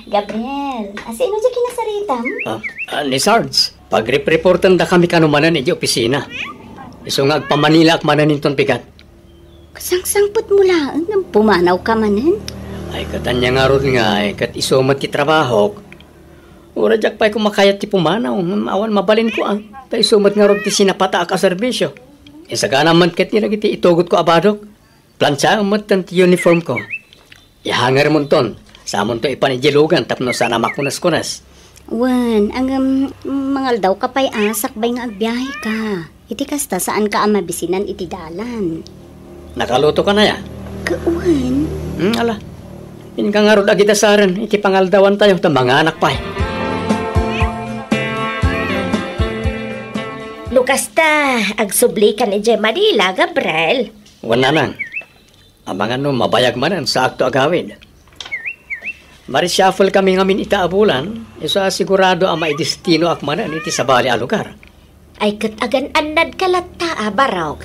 Gabriel, asino ti kinasaritam? Ah, ah, ni Sarge, pagrep-reportendakami kano manen iti opisina. Isu nga agpa-Manilaak manen inton bigat. Kasangsangpetmo laeng ngem pumanawka manen? Ay, ket ania ngarud ngay, ket isu met ti trabahok. Uray diak pay koma kayat ti pumanaw, ngem awan mabalinko, a. Ta isu met ngarud ti sinapataak a serbisio. Isagana met ketdi dagiti itugotko a badok. Planchaem metten ti uniformko. Ihangermonton, samonto ipan idiay lugan tapno saan a makuneskunes. Wen, ngem mangaldawka pay a sakbay nga agbiaheka. Iti kasta, saanka a mabisinan iti dalan. Nakalutokan aya? Kawen. Hmm, ala. Inka ngarud agidasaren iti pangaldawantayo ta manganak pay. No kasta, agsublikan idiay Manila, Gabriel. Wen, nanang. Amangan no mabayag manen, saakto agawid. Marishuffle kami ngamin ita a bulan, isu a sigurado a maidestinoak manen iti sabali a lugar. Ay, ket agan-annadka latta a, Barok.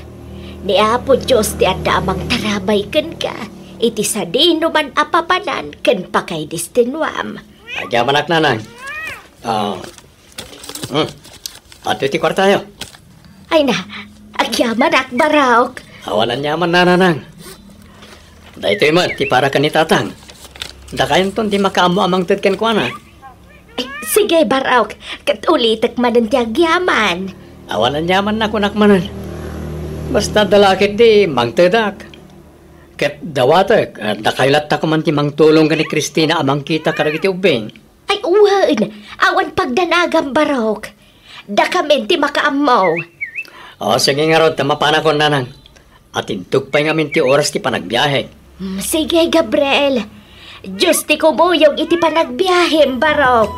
Ni Apo Dios ti adda a mangtarabay kenka iti sadinoman a papanan ken pakaidestinoam. Agyamanak, nanang. Ah, Hmm. Adtoy ti kuartayo. Ay na, agyamanak, Barok. Awan aniaman, nanang. Daytoy met ti para ken ni tatang. Dakayonton ti makaammo a mangted kenkuana. Ay, sige, Barok. Ket ulitek manen ti agyaman. Awan aniaman, nakunak manen. Basta adda la ketdi, mangtedak. Ket dawatek, ah, dakayo latta koma ti mangtulong ken ni Cristina a mangkita kadagiti ubbing. Ay, wen, awan pagdanagam, Barok. Dakamin ti makaammo. O, sige ngarud, ta mapanakon, nanang. Atintog pay ngamin ti oras ti panagbiahek. Mm, sige, Gabriel. Dios ti kumuyog iti panagbiahem, Barok.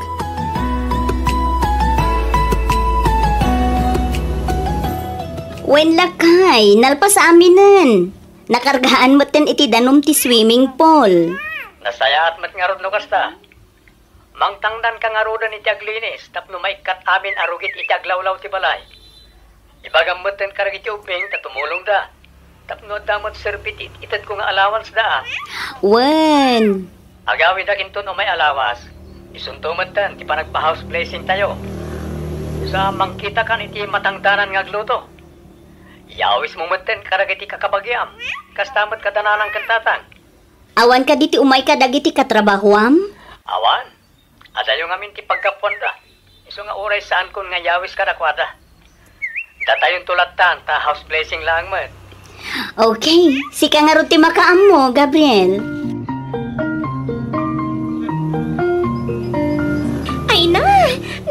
Wen, lakay, nalpas aminen. Nakargaan metten iti danum ti swimming pool. Nasayaat met ngarud no kasta. Mangtangdanka ngaruden iti aglinis tapno maikkat amin a rugit iti aglawlaw ti balay. Ibagam metten kadagiti ubbing ta tumulongda tapno adda met serbi ti it-itedko nga allowance-da. Wen. Agawidak inton umay a lawas. Isunto metten ti panagpa-house blessing tayo. Sa mangkitakan iti matangdanan nga agluto. Yawismo metten kadagiti kakabagiam. Kasta met kada nanang ken tatang. Awan kadi ti umay kadagiti katrabahoam? Awan. Adayo ngamin ti paggapuanda. Isu nga uray saankon nga yawis kadakuada. Datayonto lattan ta house blessing laeng met. Okay, sika ngarud ti makaammo, Gabriel. Ay na,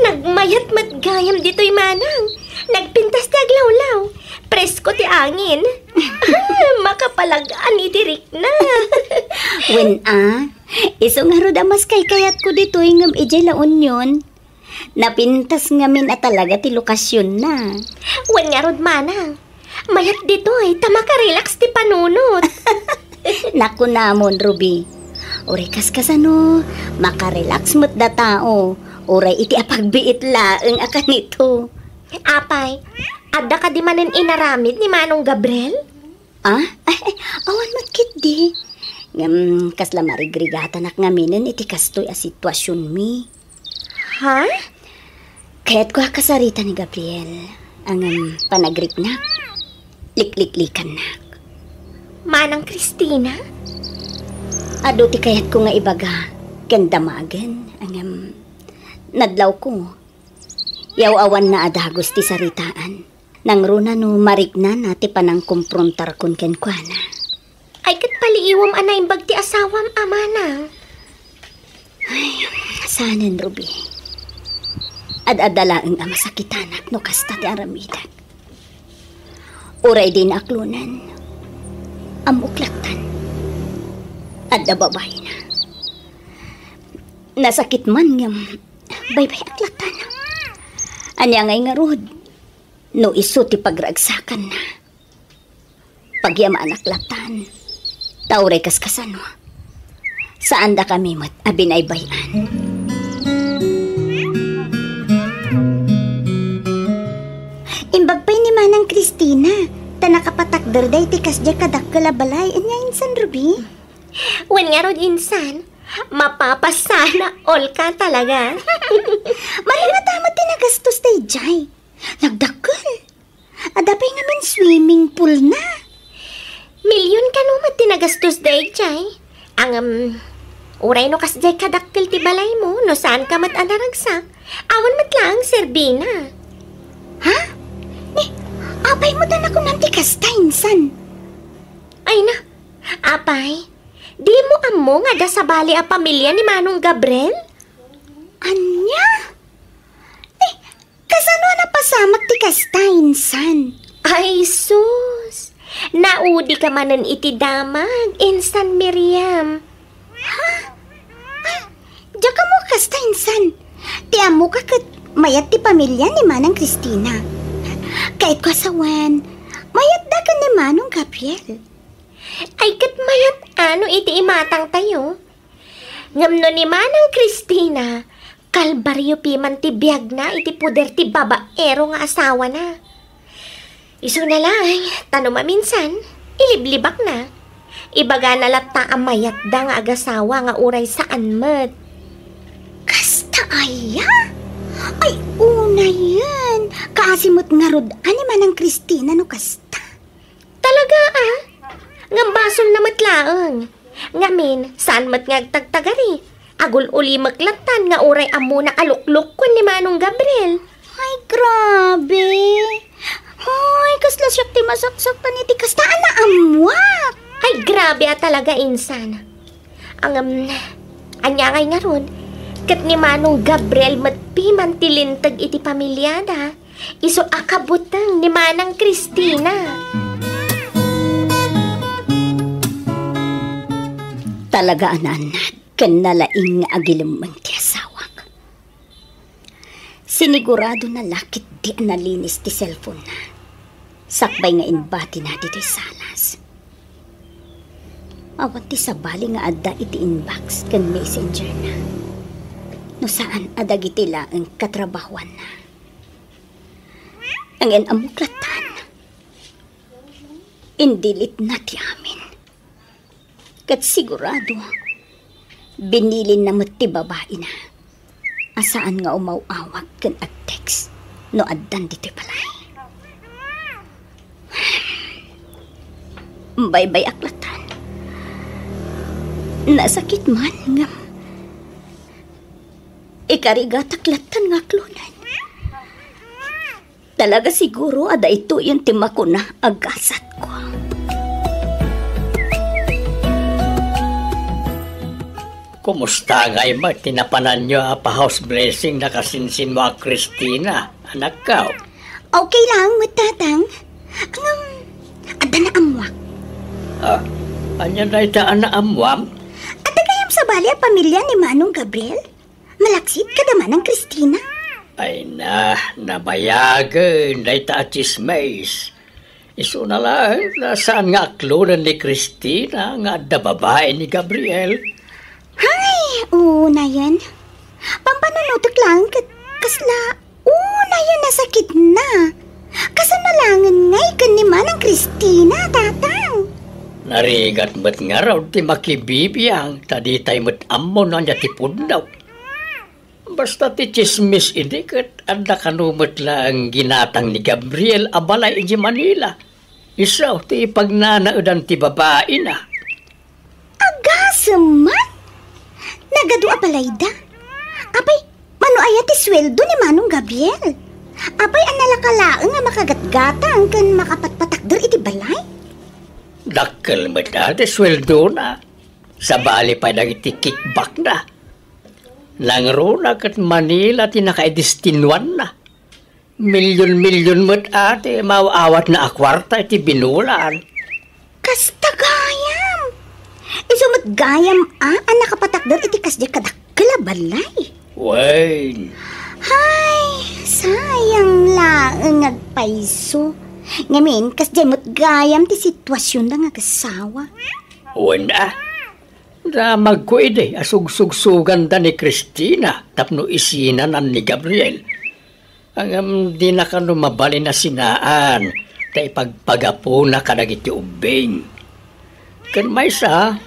nagmayat met gayam ditoy manang. Nagpintas ti aglawlaw. Presko ti angin. Makapalag-an iti rikna. Wen a, isu ngarud a mas kaykayatko ditoy ngem idiay La Union. Napintas ngamin a talaga ti lokasionna. Wen ngarud manang, mayat ditoy ta makarelax ti panunot. Nakunamon, Ruby. Uray kaskasano, makarelax met da tao. Uray iti apagbiit laeng a kanito. Apay, adda kadi manen inaramid ni Manong Gabriel? Ah? Ay, ay, awan met ketdi. Ngem, kasla marigrigatanak ngaminen iti kastoy a situasionmi. Ha? Kayatko a kasarita ni Gabriel. Ngem, panagriknak, likliklikannak. Manang Cristina? Adu ti kayatko nga ibaga ken damagen. Ngem, nadlawko. Yaw-awanna a dagus ti saritaan. Nangruna no mariknana ti panangkomprontarkon kenkuana. Ay, ket paliiwem a naimbag ti asawam a manang. Ay, saanen, Ruby. Ad-adda laeng a masakitanak no kasta ti aramidek. Uray dina aklonen, ammok lattan. Adda babaina. Nasakit man ngem baybay-ak lattan. Ania ngay ngarud no isu ti pagragsakanna? Pagyamanak lattan. Ta uray kaskasano, saandakami met a binaybay-an. Imbag pay ni Manang Cristina, ta nakapatakder daytoy kasdiay kadakkel a balay. Ania insan, Ruby? Wen ngarud insan, mapapasana all ka talaga. Mano nga dama ti nagastos daydiay? Nagdakkel. Adda pay ngamin swimming pool na. Million kano met ti nagastos daydiay. Ngem, uray no kasdiay kadakkel ti balaymo, no saanka met a naragsak, awan met laeng serbina. Ha? Ni, apay met a nakunam ti kasta insan? Ay na, apay, dimo ammo nga adda sabali a pamilia ni Manong Gabriel? Ania? Ni, kasano a napasamak ti kasta insan? Ay, sus! Naudi ka manen iti damag, insan Miriam. Ha? Ay, diak ammo kasta insan. Ti ammoka ket mayat ti pamilia ni Manang Cristina. Kayatko a sawen, mayat da ken ni Manong Gabriel. Ay, ket mayat a no iti imatangtayo. Ngem no ni Manang Cristina, kalbariopi man ti biagna iti poder ti babaero nga asawana. Isuna laeng, ta no maminsan, iliblibakna. Ibagana latta a mayatda nga agasawa nga uray saan met. Kasta aya? Ay, unayen. Kaasi met ngarud a ni Manang Cristina no kasta. Talaga, a? Ngem basolna met laeng. Ngamin, saan met nga agtagtagari? Agul-ulimek lattan nga uray ammona a luklukkuen ni Manong Gabriel. Ay, grabe. Ay, kasla siak ti masaksaktan iti kasta a naammoak. Ay, grabe a talaga, insan. Ngem, ania ngay ngarud? Ket ni Manong Gabriel met piman ti linteg iti pamiliada. Isu a kabuteng ni Manang Cristina. Talaga a naannad ken nalaing nga agilemmeng ti asawak. Siniguradona la ketdi a nalinis ti cellphone-na sakbay nga imbatina ditoy salas. Awan ti sabali nga adda iti inbox ken messenger-na, no saan a dagiti laeng katrabahoanna. Ngem ammok lattan, in-delete-na ti amin. Ket sigurado, binilinna met ti babaina a saan nga umaw-awag ken ag-text no addan ditoy balay. Baybay-ak lattan. Nasakit man, ngem ikarigatak lattan nga aklonen. Talaga siguro a daytoyen ti makuna a gasatko. Kumusta ngay met ti napananyo a pa-house blessing na kasinsinmo a Christina, anakko? Okay lang met, Tatang. Ngem, adda naammoak. Ah, ania dayta a naammoam? Adda gayam sabali a pamilia ni Manong Gabriel? Malaksid kada Manang Christina. Ay na, nabayagen dayta a tsismis. Isuna laeng ta saan nga aklonen ni Christina nga adda babai ni Gabriel. Hay, unayen. Pampanunotek laeng ket kasla unayen a sakitna. Kasano laengen ngay ken ni Manang Christina, Tatang? Narigat met ngarud ti makibibiang ta ditay met ammo no ania ti pudno. Basta ti tsismis idi ket adda kano met laeng ginatang ni Gabriel a balay idiay Manila. Isu ti ipagnanaedan ti babaina. Agasem man! Nagadu a balayda. Apay, mano aya ti sueldo ni Manong Gabriel? Apay a nalaka laeng a makagatgatang ken makapatpatakder iti balay? Dakkel met a ti sueldona. Sabali pay dagiti kickbackna. Nangruna ket Manila ti nakaidestinuanna. Milyon-milyon met a ti maaw-awatna a kuarta iti binulan. Kasta gayam! Isu met gayam a, a nakapatakder iti kasdiay kadakkel a balay. Wen. Hay, sayang laeng agpayso. Ngamin, kasdiay met gayam ti situasionna nga agasawa. Wen a. Damagko idi a sugsugsuganda ni Christina tapno isinanan ni Gabriel. Ngem dina kano mabalin a sinaan ta ipagpagapuna kadagiti ubbing. Ken maysa,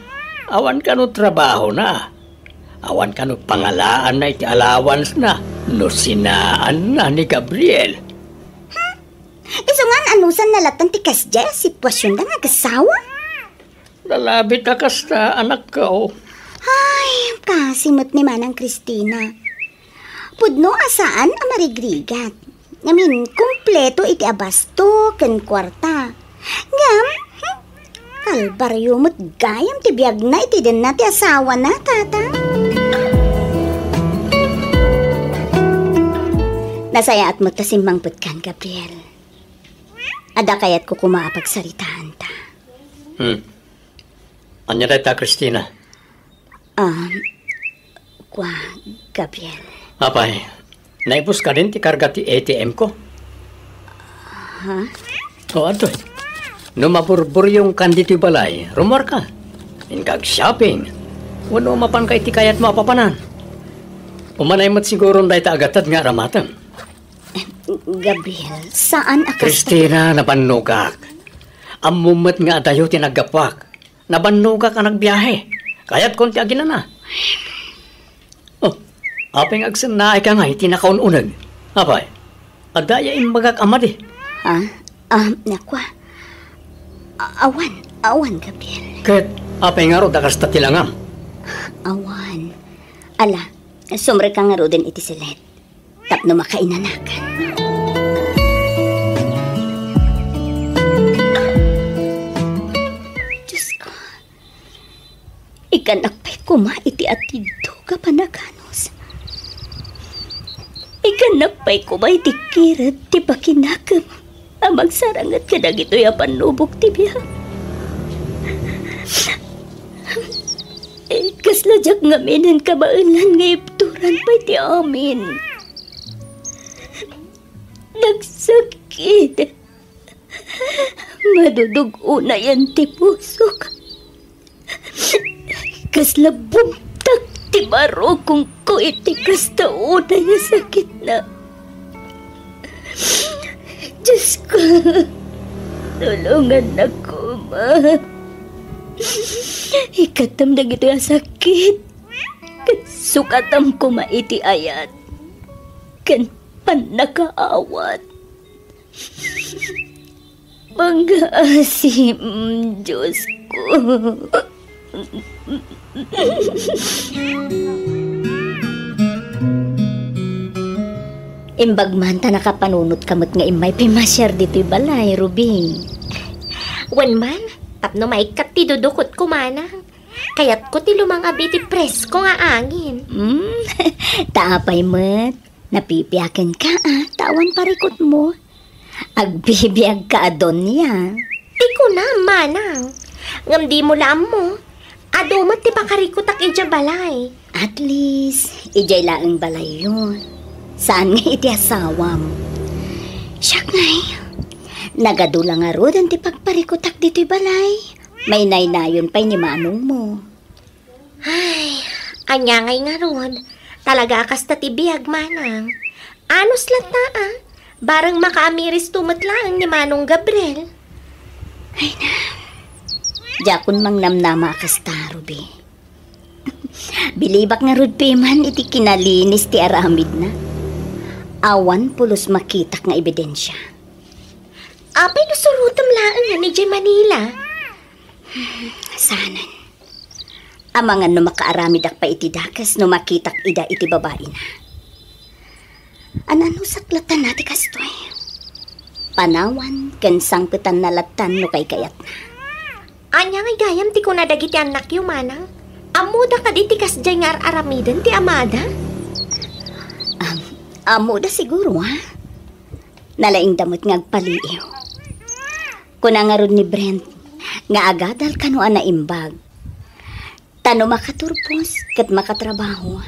awan kano trabahona. Awan kano pangalaanna iti allowance-na no sinaanna ni Gabriel. Hmm? Isu ngan anusanna lattan ti kasdiay a situasionda nga agasawa? Nalabit a kasta, anakko. Ay, kasi met ni Manang Christina. Pudno a saan a marigrigat. Ngamin, kompleto iti abasto ken kuarta. Ngem, hmm, kalbario met gayam ti biagna iti denna ti asawana, Tatang. Nasayaat met ta simmangpetkan, Gabriel. Adda kayatko koma a pagsaritaanta. Hmm. Ania dayta, Christina? Ah, kua, Gabriel. Apay, naibus kadin ti karga ti A T M ko? Ha? O, adtoy. No maburburyongkan ditoy balay, rummuarka. Inka ag-shopping. Wenno mapanka iti kayatmo a papanan. Umanay met siguron dayta a gatad nga aramatem. Gabriel, saan a kasta? Christina, nabannogak. Ammom met nga adayo ti naggapuak. Nabannogak a nagbiahe. Kayatkon ti aginana. Oh, apay nga agsennaayka ngay ti nakaun-uneg? Apay, adda aya imbagak a madi? Ha? Ah, nakua. A-, awan, awan, Gabriel. Ket apay ngarud a kasta ti langam? Awan. Ala, sumrekka ngaruden iti silet tapno makainanakan. Diosko, iganak pay koma iti atidto nga panaganus. Iganak pay koma iti kirep ti pakinakem a mangsaranget kadagitoy a pannubok ti biag. Diak ngamin kabaelan nga ibturan pay ti amin. Nagsakit. Madudug-onayan ti pusok. Kasla bumtak ti barukongko iti kasta unay a sakitna. Diosko, tulongannak koma. Ikkatam dagitoy a sakit. Ket sukatam koma iti ayat ken pannakaawat. Pangngaasim, Diosko. Imbag man ta nakapanunotka met nga immay pimasiar ditoy balay, Ruby. Wen man, tapno maikkat ti dudukotko, manang. Kayatko ti lumang-abi ti presko nga angin. Hmm, ta apay met, napipiakenka, a, ta awan parikutmo. Agbibiagka a donia. Ti kunam, manang. Ngem dimo la ammo. Adu met ti pakarikutak idiay balay. At least, idiay laeng balayyo. Saan nga iti asawam. Siak ngay, nagadu la ngaruden ti pagparikutak ditoy balay. Mainaynayon pay ni manongmo. Ay, ania ngay ngarud? Talaga a kasta ti biag, manang. Anus latta, a. Bareng makaamiristo met laeng ni Manong Gabriel. Ay na. Diakon mangnamnama a kasta, Ruby. Bilibak ngarud piman iti kinalinis ti aramidna. Awan pulos makitak nga ebidensia. Apay no surotem laeng idiay Manila? Saanen. Amangan no makaaramidak pay iti dakes no makitak ida iti babaina. An-anusak lattan ti kastoy. Panawan ken sangpetanna lattan no kaykayatna. Ania ngay gayam ti kuna dagiti annakyo, manang? Ammoda kadi ti kasdiay nga ar-aramiden ti amada? Am-, ammoda siguro, a. Nalaingda met nga agpaliiw. Kuna ngarud ni Brent nga agadal kano a naimbag. Ta no makaturpos ket makatrabaho,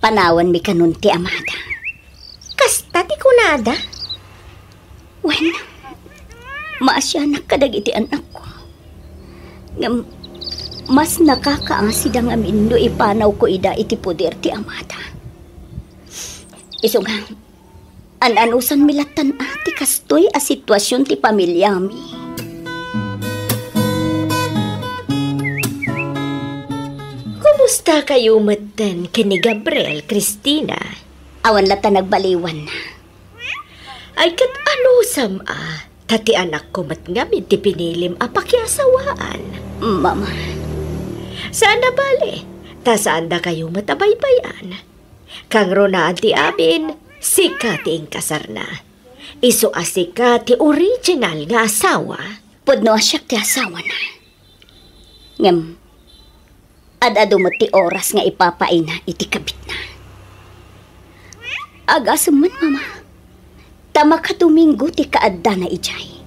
panawanmi kanon ti amada. Kasta ti kunada? Wen, maasianak kadagiti annakko. Ngem mas nakakaasida ngamin no ipanawko ida iti poder ti amada. Isu nga, an-anusanmi lattan a ti kastoy a situasion ti pamiliami. Kumusta kayo metten ken ni Gabriel, Christina? Awan latta nagbaliwanna. Ay, ket anusam a, ta ti anakko met ngamin ti pinilim a pakiasawaan. Mama. Saan a bale, ta saanda kayo met a baybay-an. Kangrunaan ti amin, sika ti inkasarna. Isu a sika ti original nga asawa. Pudno a siak ti asawana. Ngem, ad-adu met ti oras nga ipapaayna iti kabitna. Agasem man, Mama, ta makadomingo ti kaaddana idiay.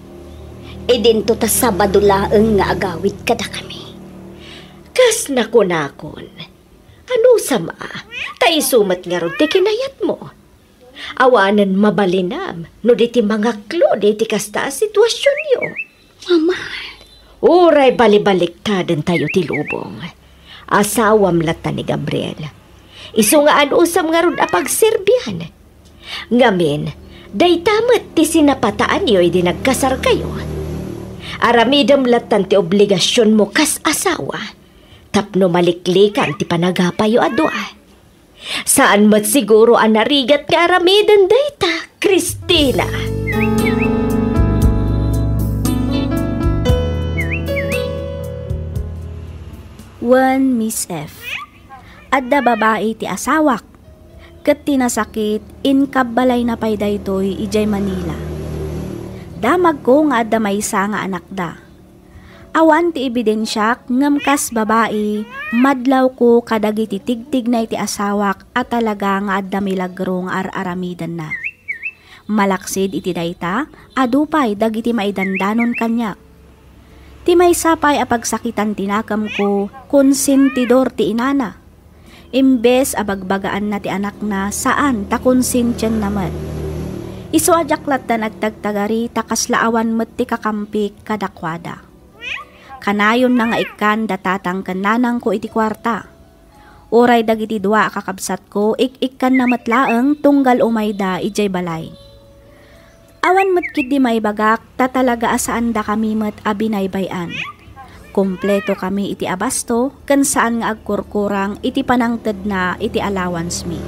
Idinto ta Sabado laeng nga agawid kadakami. Kas nakunakon, anusam a, ta isu met ngarud ti kinayatmo. Awanen mabalinam no di ti mangaklod iti kasta a situasionyo. Mama. Uray balibaliktaden tayo ti lubong. Asawam latta ni Gabriel. Isu nga anusam ngarud a pagserbian. Ngamin, dayta met ti sinapataanyo idi nagkasarkayo. Aramidem lattan ti obligasionmo kas asawa, tapno maliklikan ti panagapayo a dua. Saan met siguro a narigat nga aramiden dayta, Christina. Wen Miss F. Adda babai ti asawak, ket ti nasakit, inkabbalayna pay daytoy idiay Manila. Damagko nga adda maysa nga anakda. Awan ti ebidensiak ngem kas babai, madlawko kadagiti tigtigna iti asawak a talaga nga adda milagro nga ar-aramidenna. Malaksid iti dayta, adu pay dagiti maidandanon kaniak. Ti maysa pay a pagsakitan ti nakemko, konsentidor ti inana. Imbes a bagbagaanna ti anakna, saan ta konsensianna met. Isu a diak lattan agtagtagari ta kasla awan met ti kakampik kadakuada. Kanayonna nga ikkan da tatang ken nanangko iti kuarta. Uray dagiti dua a kakabsatko, ik-ikkanna met laeng tunggal umayda idiay balay. Awan met ketdi maibagak ta talaga a saandakami met a binaybay-an. Kompletokami iti abasto ken saan nga agkurkurang iti panangtedna iti allowance mi.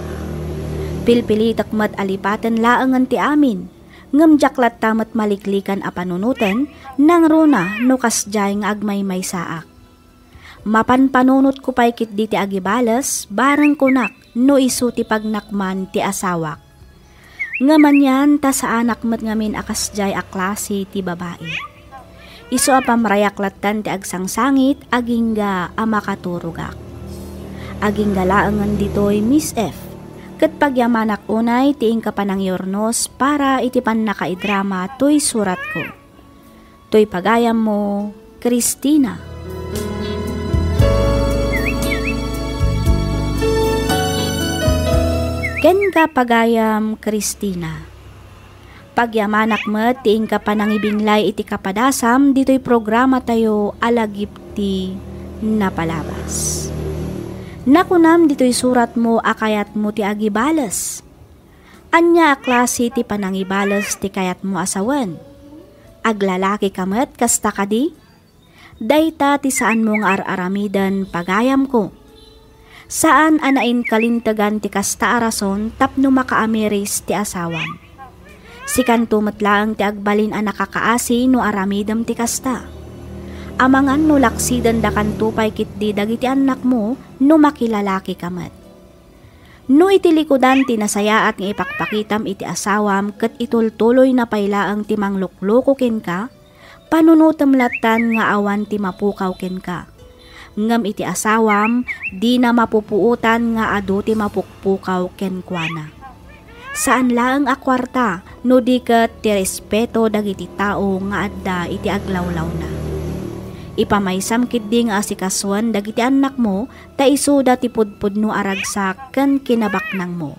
Pilpilitek met a lipaten laengen ti amin, ngem diak latta met maliklikan a panunoten nangruna no kasdiay nga agmaymaysaak. Mapanpanunotko pay ketdi ti agibales, bareng kunak no isu ti pagnakman ti asawak. Ngem anian ta saanak met ngamin a kasdiay a klase ti babai. Isu a pamrayak lattan ti agsangsangit, agingga a makaturogak. Agingga laengen ditoy, Miss F. Ket pagyamanak unay ti inka panangiurnos para iti pannakaidrama toy suratko. Toy pagayammo, Christina. Kenka, pagayam Christina. Pagyamanak met ti inka panangibinlay iti kapadasam ditoy programatayo a Lagip ti Napalabas. Nakunam ditoy suratmo a kayatmo ti agibales. Ania a klase ti panangibales ti kayatmo a sawen? Aglalaki ka met kasta kadi? Dayta ti saanmo nga ar-aramiden, pagayamko. Saan a nainkalintegan ti kasta a rason tapno makaamiris ti asawam. Sikanto met laeng ti agbalin a nakakaasi no aramidem ti kasta. Amangan no laksidendakanto pay ketdi dagiti annakmo no makilalaki ka met. No iti likudan ti nasayaat nga ipakpakitam iti asawam ket itultuloyna pay laeng ti manglukloko kenka, panunotem lattan nga awan ti mapukaw kenka. Ngem iti asawam, dina mapupuotan nga adu ti mapukpukaw kenkuana. Saan laeng a kuarta, no di ket ti respeto dagiti tao nga adda iti aglawlawna. Ipamaysam ketdi nga asikasuen dagiti annakmo ta isuda ti pudpudno a ragsak ken kinabaknangmo.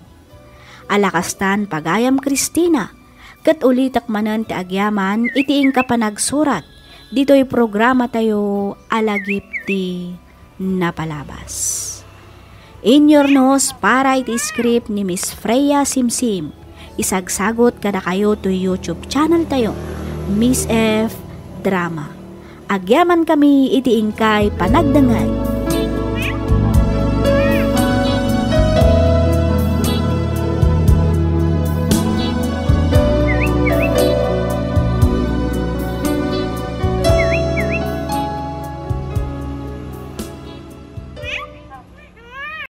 Ala kastan, pagayam Christina, ket ulitek manen ti agyaman iti inka panagsurat ditoy programatayo a Lagip ti Napalabas. Inyurnos para iti script ni Miss Freya Simsim. Isagsagot kadakayo toy YouTube channel tayo, Miss F Drama. Agyaman kami iti inkay panagdengngeg.